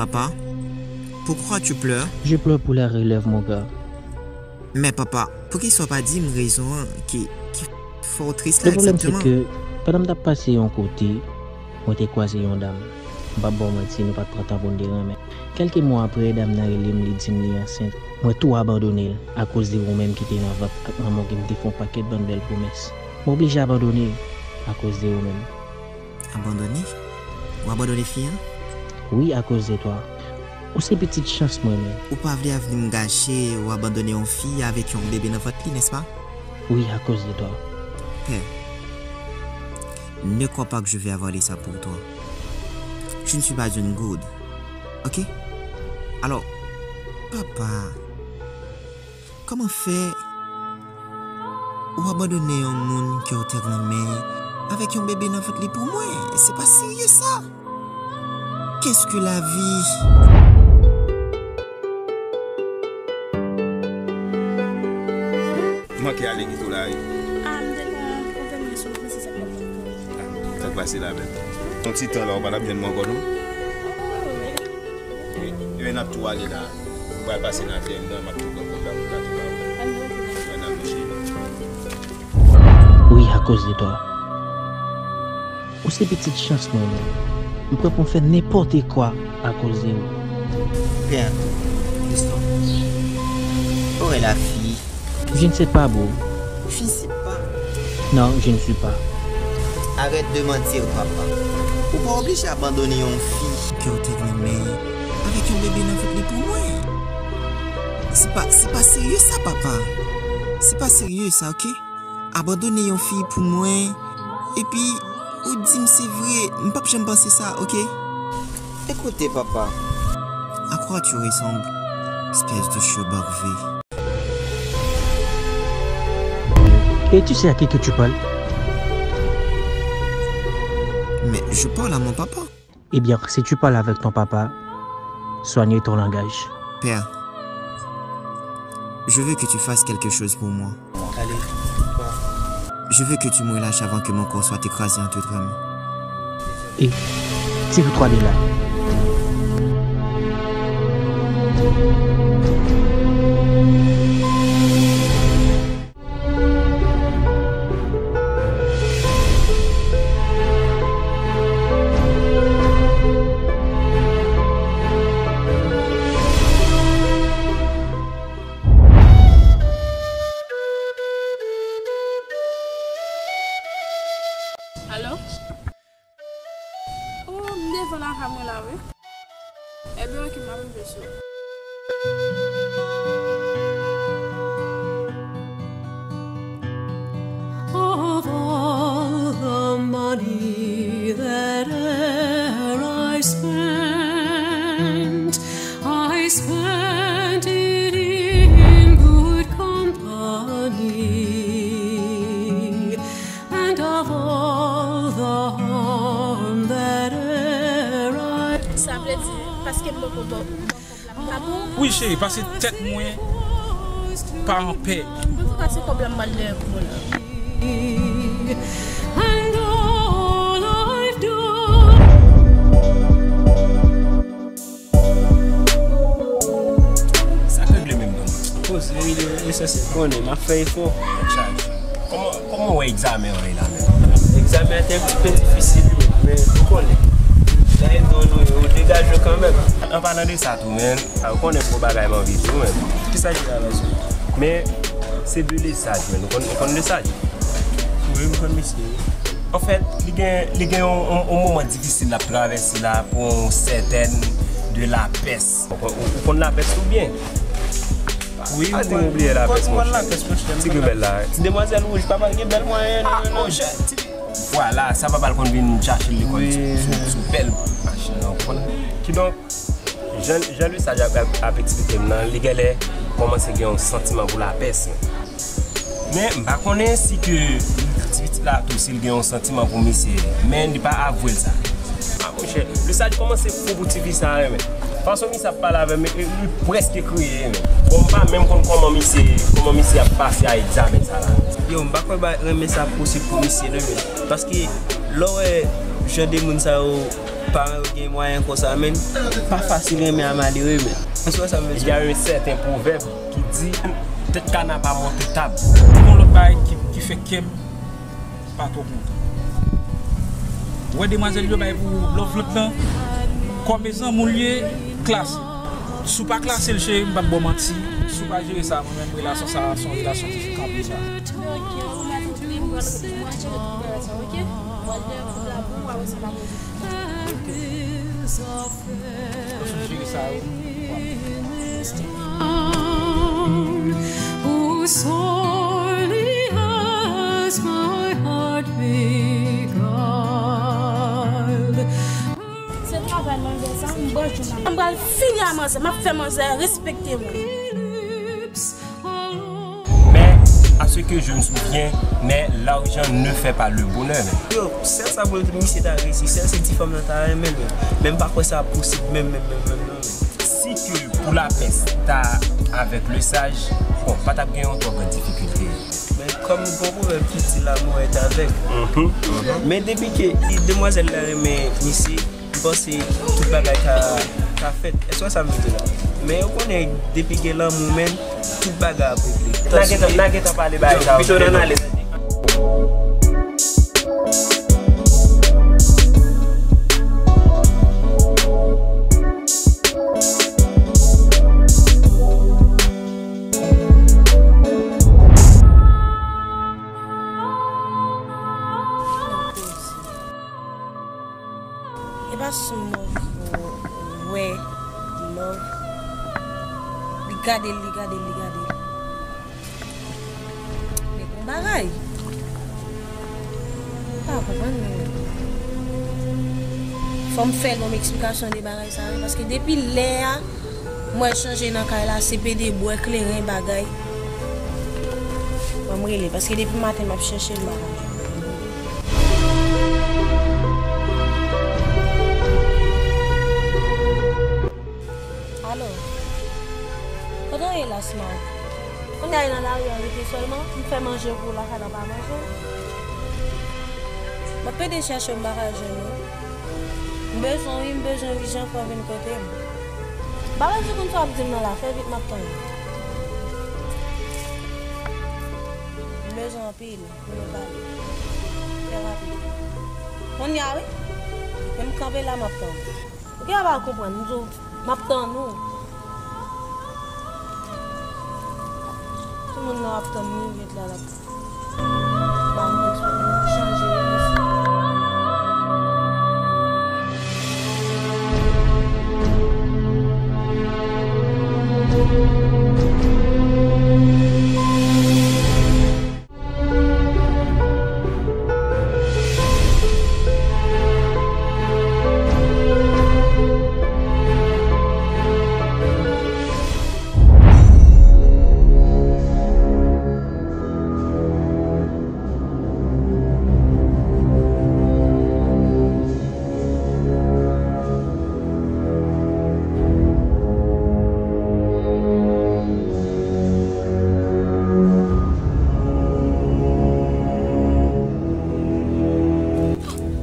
Papa, pourquoi tu pleures? Je pleure pour la relève, mon gars. Men papa, poukisa w pa di m rezon an ki, ki fè w tris la egzakteman? Le pwoblèm se ke pandan m t ap pase yon kote, mwen te kwaze yon dam. M p ap ba w manti, nou pa t pran tan pou n te renmen. Kèlke mwa apre, dam nan rele m, li di m li ansent. Mwen tou abandone l akoz de ou menm ki te nan vant ak manman w ki m te fè yon pakèt bann bèl pwomès. Mwen oblije abandone l akoz de ou menm. Abandone? Ou abandone fi an? Wi, akoz de twa. Ou se pitit chans mwen, men. Ou pa vle avni m gache, ou abandone yon fi avèk yon bebe nan vant li, n'est-ce pas? Wi, akoz de twa. Père, ne crois pas que je vais avaler ça pour toi. Je ne suis pas une gourde. Ok? Alors, papa, kòman fè ou abandone yon moun ke w te renmen avèk yon bebe nan vant li pou mwen? Se pa serye sa. Qu'est-ce que la vie? Manke ale kite w la wi. Ah, m te gon pwoblèm sou mesye sa k ap fè. Ah, sa k pase la menm? Yon ti tan la, ou pa t ap jwenn mwen ankò non? Ebyen, n ap tou ale la. M pral pase nan atèl nan, m ap tou pran kòb la pou m ka tou ba ou. Ann, ok. Ann, ann, cheri. Wi, akoz de twa. Ou se pitit chans mwen, men. M prè pou m fè nenpòt kwa akoz de ou. Père, Christophe, où est la fille? Je ne sais pas, bro. Je ne sais pas. Non, je ne suis pas. Arrête de mentir, papa. Ou pa oblije abandone yon fi ke w te renmen avèk yon bebe nan vant li pou mwen. Se pa, se pa serye sa, papa. Se pa serye sa, ok? Abandone yon fi pou mwen, epi ou di m se vre, m p ap janm panse sa, ok? Écoutez, papa. À quoi tu ressembles, espèce de chien barbouillé? Et tu sais à qui que tu parles? Mais je parle à mon papa. Eh bien, si tu parles avec ton papa, soigne ton langage. Père, je veux que tu fasses quelque chose pour moi. Allez, quoi? Je veux que tu me relâches avant que mon corps soit écrasé en te tremblant. Et tire-toi de là. Alo? Oh, m devan lakay mwen la, wi. Ebyen, ok, m ap rive sou ou. Of all the money that e'er I spent, I spent it in good company. And of all the harm that e'er I... Sa vle di, paske m poko ba w. Wi, cheri, pase tèt mwen pa anpè. Antouka, se kòb la m pral dèyè pou ou la. And all I've done. Sa k regle menm non? Poze, wi, li esansyèl. Konnen, m ap fè efò. Tèt chaje. Kòman, kòman w wè egzamen an ye la menm? Egzamen an te yon ti pe difisil, wi, men ou konnen. Nan eta nou ye, ou degaje w kanmenm. An palan de sa tou, men, a, ou konnen gwo bagay m anvi di w, men. Kisa ki travèse w? Men, se de Lesaj, men. Ou konn, ou konn Lesaj? Wi, m konn misye, wi. Anfèt, li gen, li gen yon, yon, yon moman difisil l ap travèse la pou yon sètèn de lapès. Ou, ou, ou konn lapès tou byen? Wi, al di m ou bliye lapès, monchè. Ti grenbèl la. Ti demwazèl wouj, pa pral gen bèl mwayen, non, non. Vwala, sa pa pral konn vin chache l lekòl sou, sou, sou bèl machin nan, ou konprann? Kidonk, jan, jan Lesaj ap, ap, ap eksplike m nan, li genlè kòmanse gen yon santiman pou lapès. Men, m pa konnen si ke ti pitit la tou, si l gen yon santiman pou misye, men li pa avwe l sa. A, monchè, Lesaj kòmanse fou pou tifi sa a, men. Fason misye ap pale avè m, li, li prèske kriye, men. Bon, m pa menm konn kòman misye, kòman misye ap pase a egzamen sa la. Yo, m pa kwè bay renmen sa posib pou misye, non, men. Paske, lè w wè jan de moun sa yo, paran yo gen mwayen konsa, men, pa fasil renmen a malere, men. Èske w wè sa m vle di? Il y a un certain proverbe ki di, Tèt kana pa monte tab. Gen yon lòt bagay ki, ki fè kè m pa twò kontan. Ou wè demwazèl yo bay pou love lot lan, kòm e zanmi w li ye, klase. Si w pa klase l, cheri, m p ap ba w manti. Si w pa jere sa, mwen menm, relasyon sa a se yon relasyon ki fè kanpe sa. Ok, ou mèt antre, m pral mwen jere tout bagay sa, ok? M pral dèyè kòb la pou ou, apre sa, m ap rezoud. Ok. Ou sot jere sa, wi. Who sorely has my heart beguiled. Se travay manzè sa, m bò jou la. M pral fini a manzè, m ap fè manzè respekte mwen. Mais à ce que je me souviens, mais l'argent ne fait pas le bonheur. Yo, sèl sa pou misye ta reyisi, sèl se ti fanm nan ta renmen l menm. Men m pa kwè sa posib menm, menm, menm, menm, non, men. Si ke pou lapès ta avèk lesaj, bon, pa t ap gen yon twò grann difikilte. Men kòm gon pwovèb ki di l'amour est aveugle. Mhm, mhm. Men depi ke demwazèl la renmen misye, m panse tout bagay ka, ka fèt. Èske w wè sa m vle di la? Men ou konnen, depi gen lanmou, menm, tout bagay ap regle. N a gentan, n a gentan pale bagay sa yo. Pito n ann ale. E pa sou move ou wè love. Li gade l, li gade l, li gade l. Men gon bagay. M pa konprann, non. Fò m fè l ban m eksplikasyon de bagay sa, wi, paske depi lè a, m wè l chanje nan kay la, se pede bwè kleren bagay. Ban m rele, paske depi maten m ap chèche l, m pa ka jwenn. Alo? Kote w ye la, Smart? Kounye a, e nan lari a w rete sèlman? M fè manje pou ou lakay la, w pa manje? M ap pede chèche w, m pa ka jwenn ou. M bezwen w, wi, m bezwen w ijan, fò w vin kote m. M pa bezwen konn sa w ap di m nan la, fè vit, m ap tann ou. M bezwen w anpil. Pou nou pale. Fè rapid. Kounye a, wi. Men m kanpe la, m ap tann ou. Ou gen pa konprann. M di w, m ap tann ou. Timoun nan ap tann minit la, l ap ba m respè. Chanje, wi, mesye.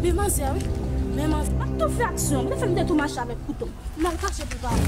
Men manzè, wi. Men manzè, m ap tou fè aksyon. Mwen te fè m te tou mache avèk kouto. M al kache pou pa wè.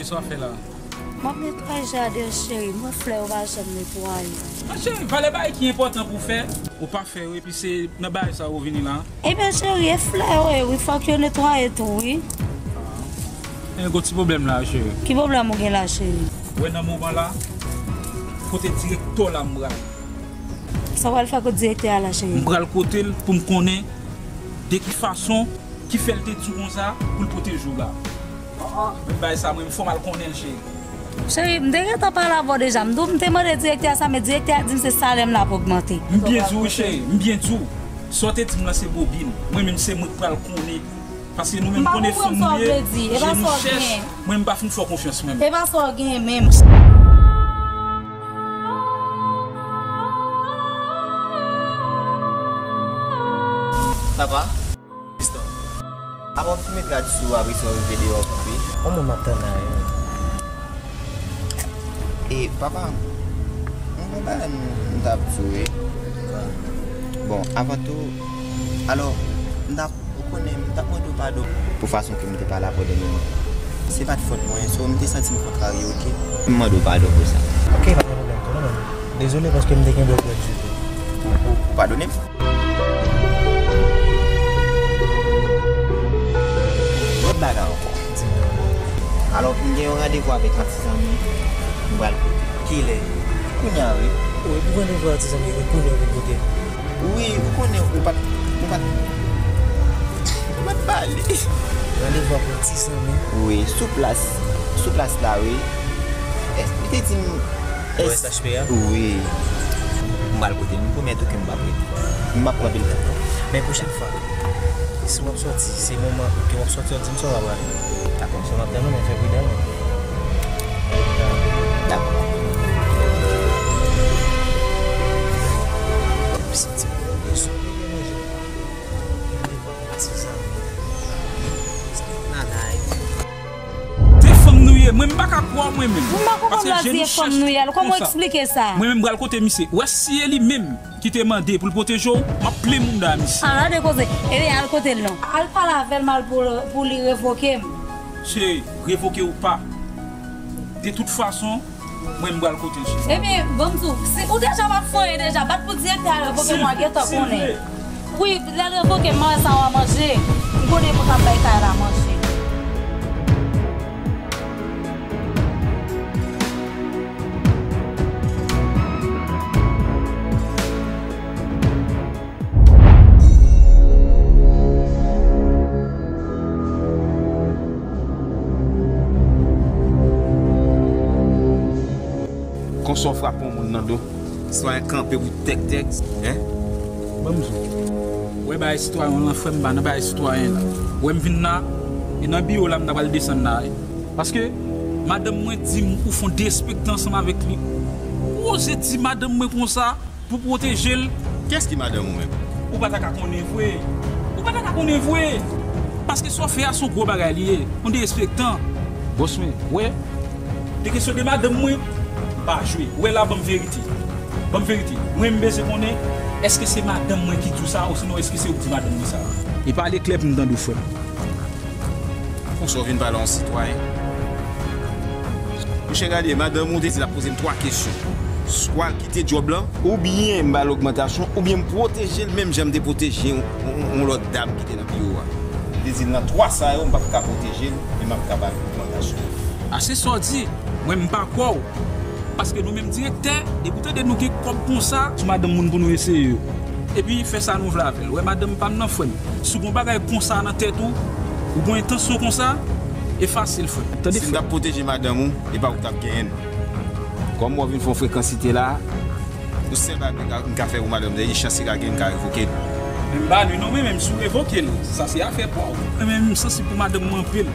Sa w ap fè la? M ap netwaye jaden, cheri. M wè flè yo pa janm netwaye. An, cheri, valè bagay ki enpòtan pou w fè, ou pa fè yo, epi se nan bagay sa ou vini la. Ebyen, cheri, e flè yo ye, wi, fòk yo netwaye tou, wi. Men gen yon ti pwoblèm la, cheri. Ki pwoblèm ou gen la, cheri? Ou wè nan moman la, kote direktè w la m pral. Sa w pral fè kot direktè a la, cheri? M pral kote l pou m konnen de ki fason ki fè l te di w konsa pou l pwoteje w la. Men bagay sa, mwen, m fò m al konnen l, cheri. Cheri, m te gentan pale avè w deja. M di w, m te mande direktè a sa, men direktè a di m se salè m l ap ogmante. M byen di w, wi, cheri, m byen di w. Sa w te di m lan se bobin. Mwen menm, se mwen k pral konnen. Paske nou menm konnen fanm nou ye, je nou chèch. Mwen, m pa fin fè w konfyans, mwen menm. E pa sa w gen menm. Papa? Fiston. Apa w fin met rad sou, apre sa w rive deyò kanpe? Yon moun m ap tann la, wi. E, papa, m gon bagay m, m t ap di w, wi. Bon, avan tou, alò, m t ap, ou konnen, m t ap mande w padon pou fason ke m te pale avè w dènyèman. Se pa t fòt mwen, so, m te santi m kontrarye, oke? M mande w padon pou sa. Oke, pa gen pwoblèm, tonton, men dezole paske m te kenbe w pèdi tou. Ou, ou, ou padone m? Lòt bagay ankò. Di m non. Alò, m gen yon randevou avèk yon ti zanmi m. M pral kote. Kilè? Kounye a, wi. Wi, pou randevou a ti zanmi, wi, kounye a, wi, kote? Wi, ou konnen, ou pa t, ou pa t, ou pa t pale. Randevou a pou ti zanmi? Wi, sou plas, sou plas la, wi. Èske li te di m, O S H P a? Wi. M pral kote l, m pwomèt ou ke m p ap rete. M p ap pran anpil tan, non. Men pwochèn fwa, si w ap sòti, se moman ke w ap sòti, w ap di m sa w ap prale. Dakò. So m ap tann ou, men fè pridan, wi. Dakò. M santi m bezwen manje. Randevou avèk ti zanmi. Nan live. De fanm nou ye, mwen m pa ka kwè w mwen menm. Mwen pa konprann lè w di e fanm nou ye, alò kòman w eksplike sa? Mwen menm m pral kote misye. Ou wè si e li menm ki te mande pou l pwoteje w, m ap plen mounda misye. A, gade koze. Ebyen, al kote l non. Al pale avè l mal pou, pou li revoke m. Se revoke ou pa. De tout fason, mwen m pral kote l chita. Ebyen, ban m di w, si ou deja p ap fè anyen deja, bat pou direktè a revoke m, w a gentan konnen. Wi, lè l revoke m, m a wè sa w a manje. M konnen pou k ap bay kay la manje. Konsa w frape yon moun nan do. Sitwayen kanpe pou tèktèk, en? Ban m di w. Ou wè bagay sitwayen w lan, frè m, m pa nan bagay sitwayen la. Ou wè m vin la, e nan biwo la m ta pral desann la, wi. Paske madanm mwen di m ou fè yon derespektan ansanm avèk li. Ou oze di madanm mwen konsa? Pou pwoteje l. Kiyès ki madanm ou menm? Ou pa ta ka konnen vre. Ou pa ta ka konnen vre. Paske sa w fè a se yon gwo bagay li ye. Yon derespektan. Bòs mwen, wè. De kesyon de madanm mwen, m pa jwe. Wè la, ban m verite. Ban m verite. Mwen, m bezwen konnen, èske se madanm mwen ki di w sa, osinon èske se ou ki di madanm mwen sa? E pale klè pou m tande w, frè m. Konsa w vin pale yon sitwayen. Monchè, gade, madanm ou te di l ap poze m twa kesyon. Swa l kite djòb lan, oubyen m ba l ogmantasyon, oubyen m pwoteje l menm jan m te pwoteje yon, yon, yon lòt dam ki te nan biwo a. Li te di l nan twa sa yo, m p ap ka pwoteje l, e m ap ka ba l ogmantasyon. A se sa w di, mwen m pa kwè w. Paske nou menm direktè, depi w tande nou gen kòb konsa, sou madanm moun pou nou eseye yo. Epi fè sa nou vle avè l. Wè madanm pa m nan, frè m. Si w gen yon bagay konsa nan tèt ou, ou gen yon entansyon konsa, efase l, frè m. Tande, frè m. Si m t ap pwoteje madanm ou, e pa ou k t ap genyen l. Kòm w vin fè yon frekansite la, yon sèl bagay m ka, m ka fè pou madanm, se chans li ka gen, m ka revoke l. Men m pa li non, mwen menm, si w revoke l, sa se afè pa w. Mwen menm, m sansib pou madanm mwen anpil.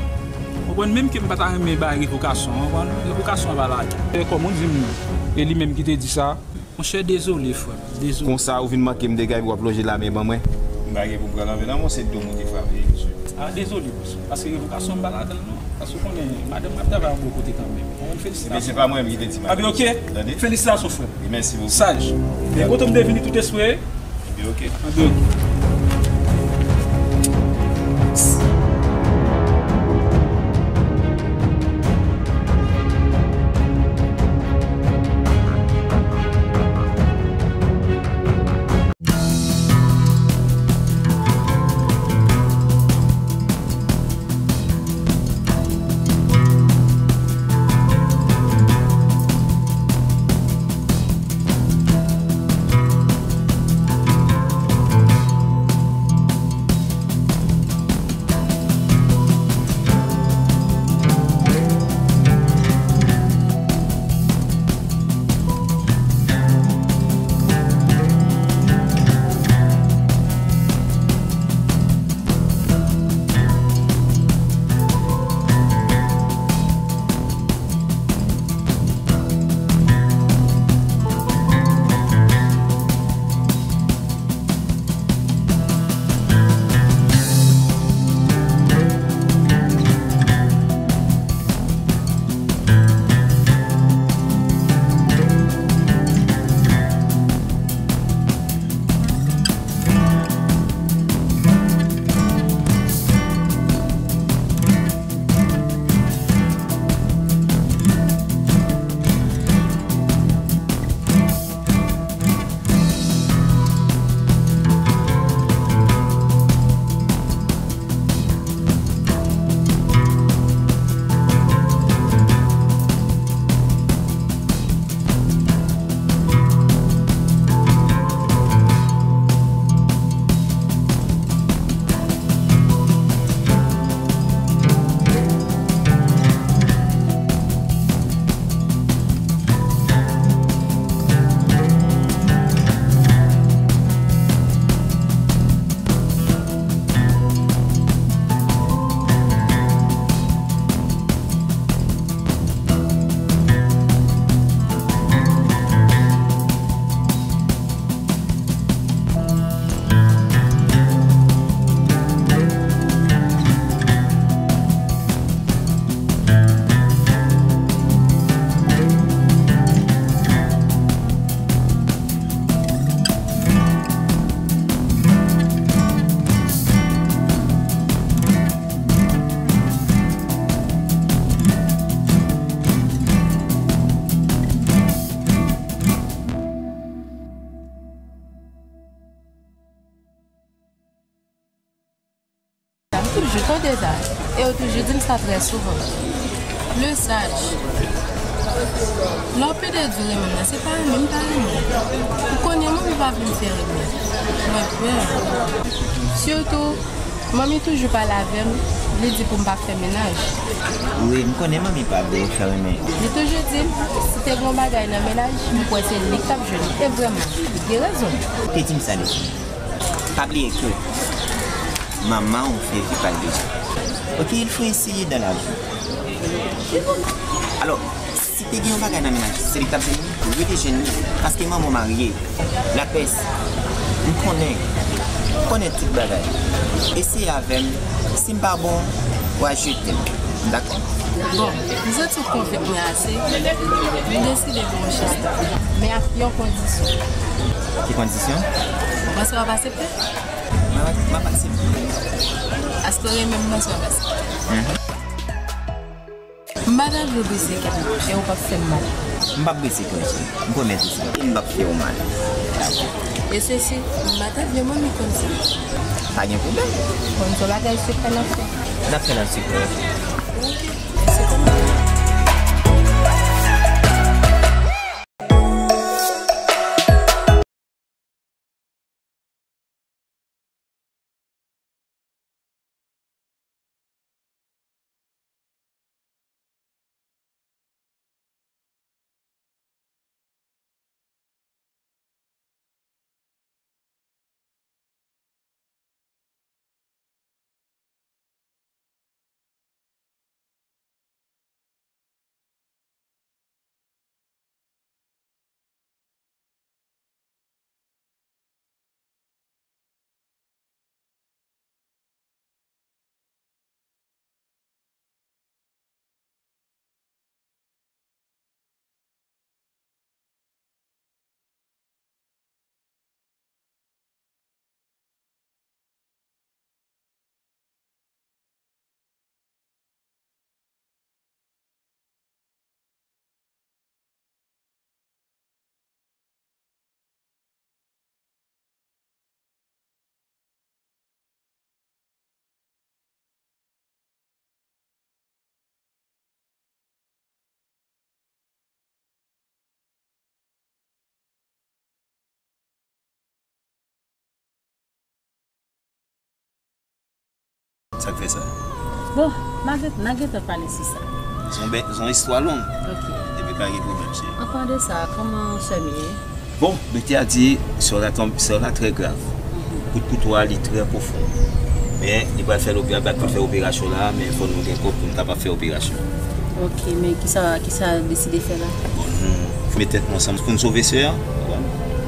Konprann, menm ke m pa ta renmen bay revokasyon an, konprann, revokasyon an pa lage. E kòm ou di m, e li menm ki te di sa, monchè, dezole, frè m, dezole. Konsa, ou vin manke m dega epi w ap lonje lamen ban mwen? M pa gen pou m pran lamen nan men w, se do m ou te frape, mesye. A, dezole, bòs, paske revokasyon an m pa ladan l, non. Paske ou konnen, madanm mwen ap travay yon bon kote kanmenm. Bon, felisitasyon. Ebyen, se pa mwen menm ki te di madanm. Ebyen, oke. Tande? Felisitasyon, frè m. E mèsi bokou. Saj. E kote m te vini tout espre. Ebyen, oke. Ebyen, oke. Kote sa? E yo toujou di m sa trè souvan. Lesaj. Lè w pede di w renmen m nan, se pa renmen m pa renmen w. Ou konnen manmi pa vle m fè renmen. Mwen pè. Sitou, manmi toujou pale avè m, li di pou m pa fè mennaj. Wi, m konnen manmi pa vle w fè renmen. Li toujou di m, si te gen yon bagay nan mennaj, m kwè se li k t ap jwenn. E vrèman, li gen rezon. Te di m sa deja. Pa bliye ke manman w fè vi pa l deja. Ok, il faut essayer dans la vie. Alò, si te gen yon bagay nan mennaj, se li k t ap jwenn li, rete jwenn li, paske manman w marye. Lapès, m konnen, m konnen tout bagay. Eseye avè m, si m pa bon, w a jete m. Dakò? Bon, m santi w konvenk mwen ase, m deside ba w yon chans la. Men ak yon kondisyon. Ki kondisyon? Ou panse w ap aksepte? M ap, m ap aksepte. Paske w renmen m, m panse w ap aksepte. Mhm. M pa ta vle w brese kè m, e ou p ap fè m mal. M p ap brese kè w, cheri. M pwomèt ou sa. E m p ap fè w mal. E sesi, m pa ta vle manmi konn sa. Pa gen pwoblèm. Konn se yon bagay sekrè n ap fè. N ap fè l an sekrè. Ok, se kòman. Sa k fè sa? Bon, n a gen, n a gentan pale sou sa. Se yon bè-, se yon istwa long. Ok. Epi pa gen pwoblèm, cheri. An palan de sa, kòman sè m ye? Bon, doktè a di sè w la tonbe, sè w la trè grav. Mhm. Kout kouto a, li trè pwofon. Men, li pral fè lopera-, pral fè operasyon la, men fò nou gen kòb pou n kapab fè operasyon. Ok, men kisa, kisa deside fè la? Bon, nou met tèt nou ansanm pou n sove sè a.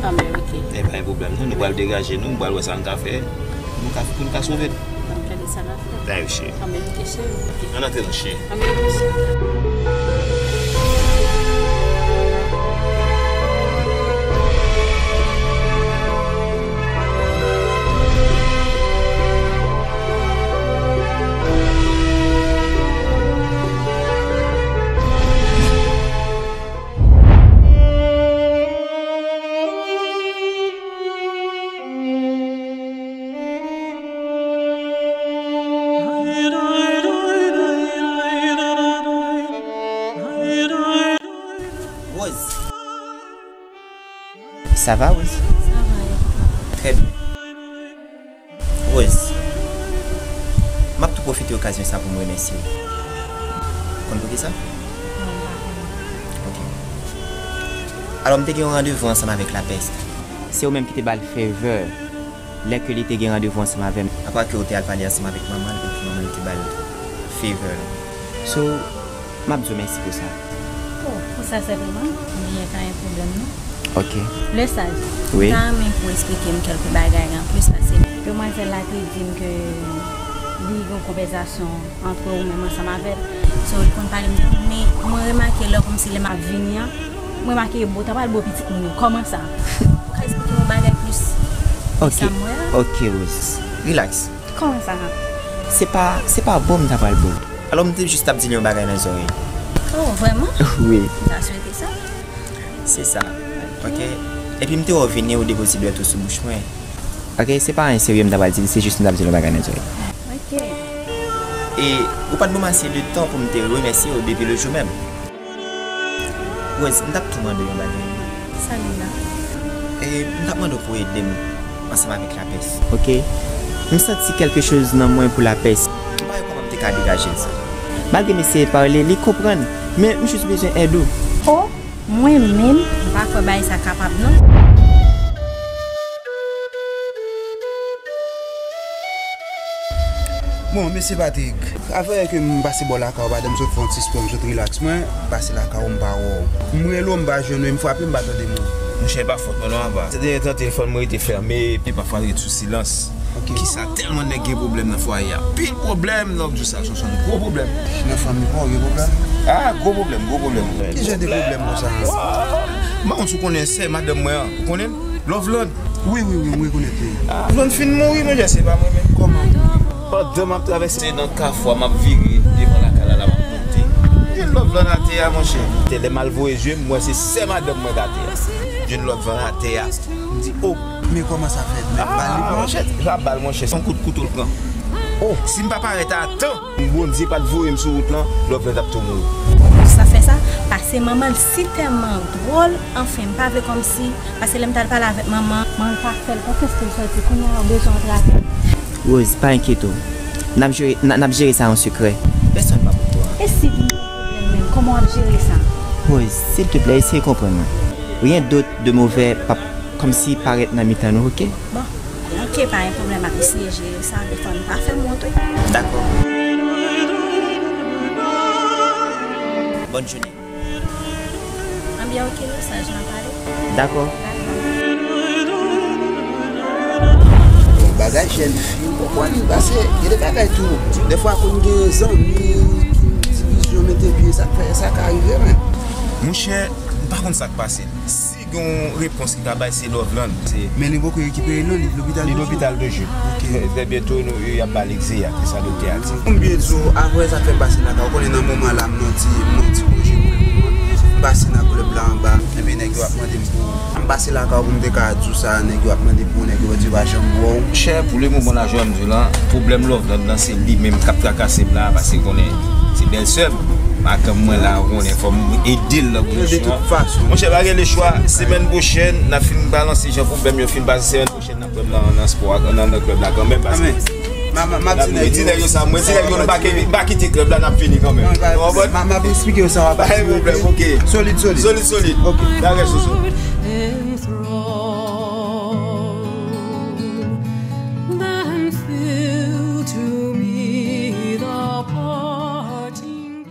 Ah, men ok. E pa gen pwoblèm, non. Nou pral degaje nou, nou pral wè sa n ka fè. Nou ka, pou n ka sove l. Ann gade sa n ap fè. Dayè, cheri. Ann men, ok, cheri. Ok. Ann antre non, cheri. Ann men, ok, cheri. Rose. Sa va, Rose? Sa va, e ou? Trè byen. Rose, m ap tou pwofite okazyon sa pou m remèsye w. Konn poukisa? Non, m pa konnen. Ok. Alò, m te gen yon randevou ansanm avèk Lapès. Se ou menm ki te ba l favor lè ke li te gen randevou ansanm avè m. Apa ke ou te al pale ansanm avèk manman l, epi manman l te ba l favor la. So, m ap di w mèsi pou sa. Oh, pou sa sèlman, m byen, pa gen pwoblèm non. Ok. Lesaj, wi, m ta renmen pou w eksplike m kèlke bagay anplis, paske demwazèl la te di m ke li gen yon konvèsasyon antre ou menm ansanm avè l. So, li konn pale m de ou, men mwen remake lè kòmsi lè m ap vini an, mwen remake yo ta pral bo pitit moun yo. Kòman sa? Ou ka eksplike m yon bagay plis? Ok, sa m wè a? Ok, Rose. Relax. Kòman sa? Se pa, se pa bo m ta pral bo l. Alò, m te jis t ap di l yon bagay nan zòrèy. Oh, vrèman? Wi. M ta swete sa. Se sa. Ok? Epi m te wè w vini, ou depoze dwèt ou sou bouch mwen. Ok, se pa anyen serye m ta pral di l, se jis m t ap di l yon bagay nan zòrèy. Ok. E ou pa t ban m ase de tan pou m te remèsye w depi le jou menm. Rose, m t ap tou mande w yon bagay. Sa li la? E m t ap mande w pou w ede m ansanm avèk lapès. Ok. M santi kèlke choz nan mwen pou lapès. M pa wè kòman m te ka degaje l sa. Malgre m eseye pale, li konprann, men m jis bezwen èd ou. O, mwen menm, m pa kwè bagay sa kapab non. Bon, mesye Patrick, afè ke m pase bò lakay ou, pandan m sot fè yon ti spò, m sot rilaks mwen, m pase lakay ou, m pa wè w. M rele w, m pa jwenn ou, m frape, m pa tande moun. Monchè, e pa fòt mwen non, apa. Se dènye tan telefòn mwen rete fèmen, epi pafwa l ret sou silans. Ok. Kisa tèlman nèg gen pwoblèm nan fwaye a. Pil pwoblèm nan jou sa, Sonson, gwo pwoblèm. Nan fanmi pa w gen pwoblèm? Ah, gwo pwoblèm, gwo pwoblèm. Ki jan de pwoblèm konsa? M pa konn si w konnen sè madanm mwen an. Ou konnen l? Loveland. Wi, wi, wi, m rekonèt li. Loveland fin mouri, monchè, se pa mwen menm. Kòman? Pandan m ap travèse nan kafou a, m ap vire devan lakay la, l ap monte. M jwenn Loveland atè a, monchè. Te lè m al voye je m, m wè se sè madanm mwen k atè a. M jwenn Loveland atè a. M di, o. Men kòman sa fèt? Men bal li pran? Monchè, se pa bal, monchè, se yon kout kouto l pran. O, si m pa parèt a tan, Bondye pa t voye m sou wout lan, Loveland t ap tou mouri. Sa fè sa, pase manman l si tèlman dwòl, anfen, m pa vle kòmsi, pase lè m t al pale avèk manman, manman l pa fè l konfyans pou l sòti, kounye a ou bezwen antre avè l. Rose, pa enkyete w. N ap jere, n, n ap jere sa an sekrè. Pèsonn p ap okouran. E si vin gen pwoblèm menm, kòman w ap jere sa? Rose, silteplè, eseye konprann mwen. Rien d'autre de mauvais p ap kòmsi parèt nan mitan nou, ok? Bon, ok, pa gen pwoblèm, m ap eseye jere sa, men fò n pa fè m wont, wi. Dakò. Bòn jounen. Anbyen, ok, wi, sa jan n ap pale. Dakò. Dakò. Bon, bagay jèn fi, ou konprann, pase gen de bagay tou. Dèfwa, konn gen zanmi ki divizyon mete pye, sa k fè, sa ka rive, men. Monchè, m pa konn sa k pase. Si gen yon repons ki ka bay, se Loveland. Se Men li poko rekipere non, li lopital toujou? Li lopital toujou. Ok. Trè, trè byento, nou, y ap ba l egzeyat, se sa doktè a di. Konbyen jou apre sa k fè m pase lakay ou, konnen nan moman la, m nan ti, m nan ti konje pou le moman. M pase nan klèb la anba, enben nèg yo ap mande m pou, m pase lakay ou pou m te ka di w sa, nèg yo ap mande pou ou, nèg yo di yo pa janm wè w. Chè, pou le moman la, jan m di w lan, pwoblèm Loveland lan, se li menm k ap trakase m la, paske konnen se bèlsè m. Madanm mwen la, ou konnen, fò m ede l nan pwodiksyon an. De tout fason. Monchè, pa gen lechwa, semèn pwochèn, n a fin balanse jan pwoblèm yo fin pase, semèn pwochèn, n ap wè m nan, nan spò a, nan, nan klèb la kanmenm, paske m di nèg yo sa, mwen di nèg yo, nou pa ki-, pa kite klèb la, n ap vini kanmenm. Ou konprann? M ap eksplike yo sa w ap. Pa gen pwoblèm, ok. Solid, solid. Solid, solid. Ok. Bagay sou sou. Then fill to me the parting.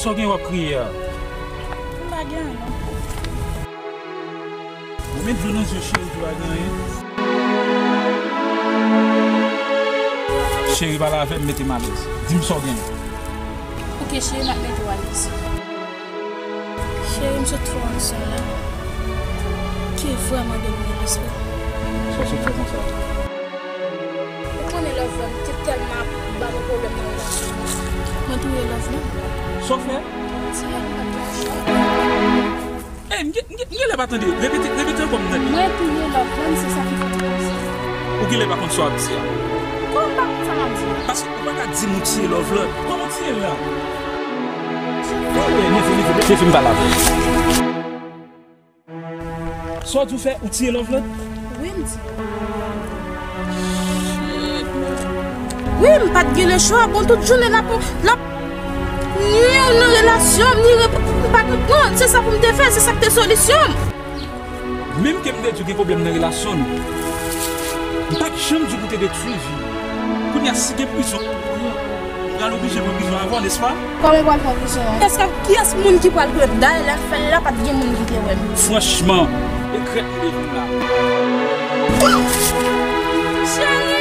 Sa w gen w ap kriye a? M pa gen anyen non. Ou met dlo nan zye cheri, ki pa gen anyen. Cheri, pale avè m, mete m alèz. Di m sa w gen. Ok, cheri, m ap mete w alèz. Cheri, m sot fè yon son la ki vrèman domine lespri m. Sa w sot fè konsa? Ou konnen Loveland te tèlman ap ba mwen pwoblèm nan relasyon nou. Mwen touye Loveland. Sa w fè? Ti nèg mwen pa t gen chwa. Ey, m gen, m gen, m genlè pa tande. Repete, repete ankò m tande. Mwen touye Loveland, se sa ki fè m konsa. Ou genlè pa konn sa w ap di a. Kòman m pa konn sa m ap di a? Paske ou pa ka di m ou tiye Loveland. Kòman w tiye l la? Veye, veye, veye, veye, veye, veye. Sa w di w fè, ou tiye Loveland? Wi, m tiye. Wi, m pa t gen lechwa. Bon, tout jounen l ap, l ap ni nan relasyon m, ni rep-, m pa t, non, se sa pou m te fè, se sa k te solisyon m. Menm ke m te di w gen pwoblèm nan relasyon nou, m pa t janm di w pou te detwi vi w. Kounye a, si gen prizon pou w pran, ou pral oblije pran prizon avè w, nèspa? Kòman w pral pran prizon an? Èske kiyès moun ki pral kwè m? Dayè, lè m fè l la, pa t gen moun ki te wè m. Franchman, regrèt m te vin la. Cheri!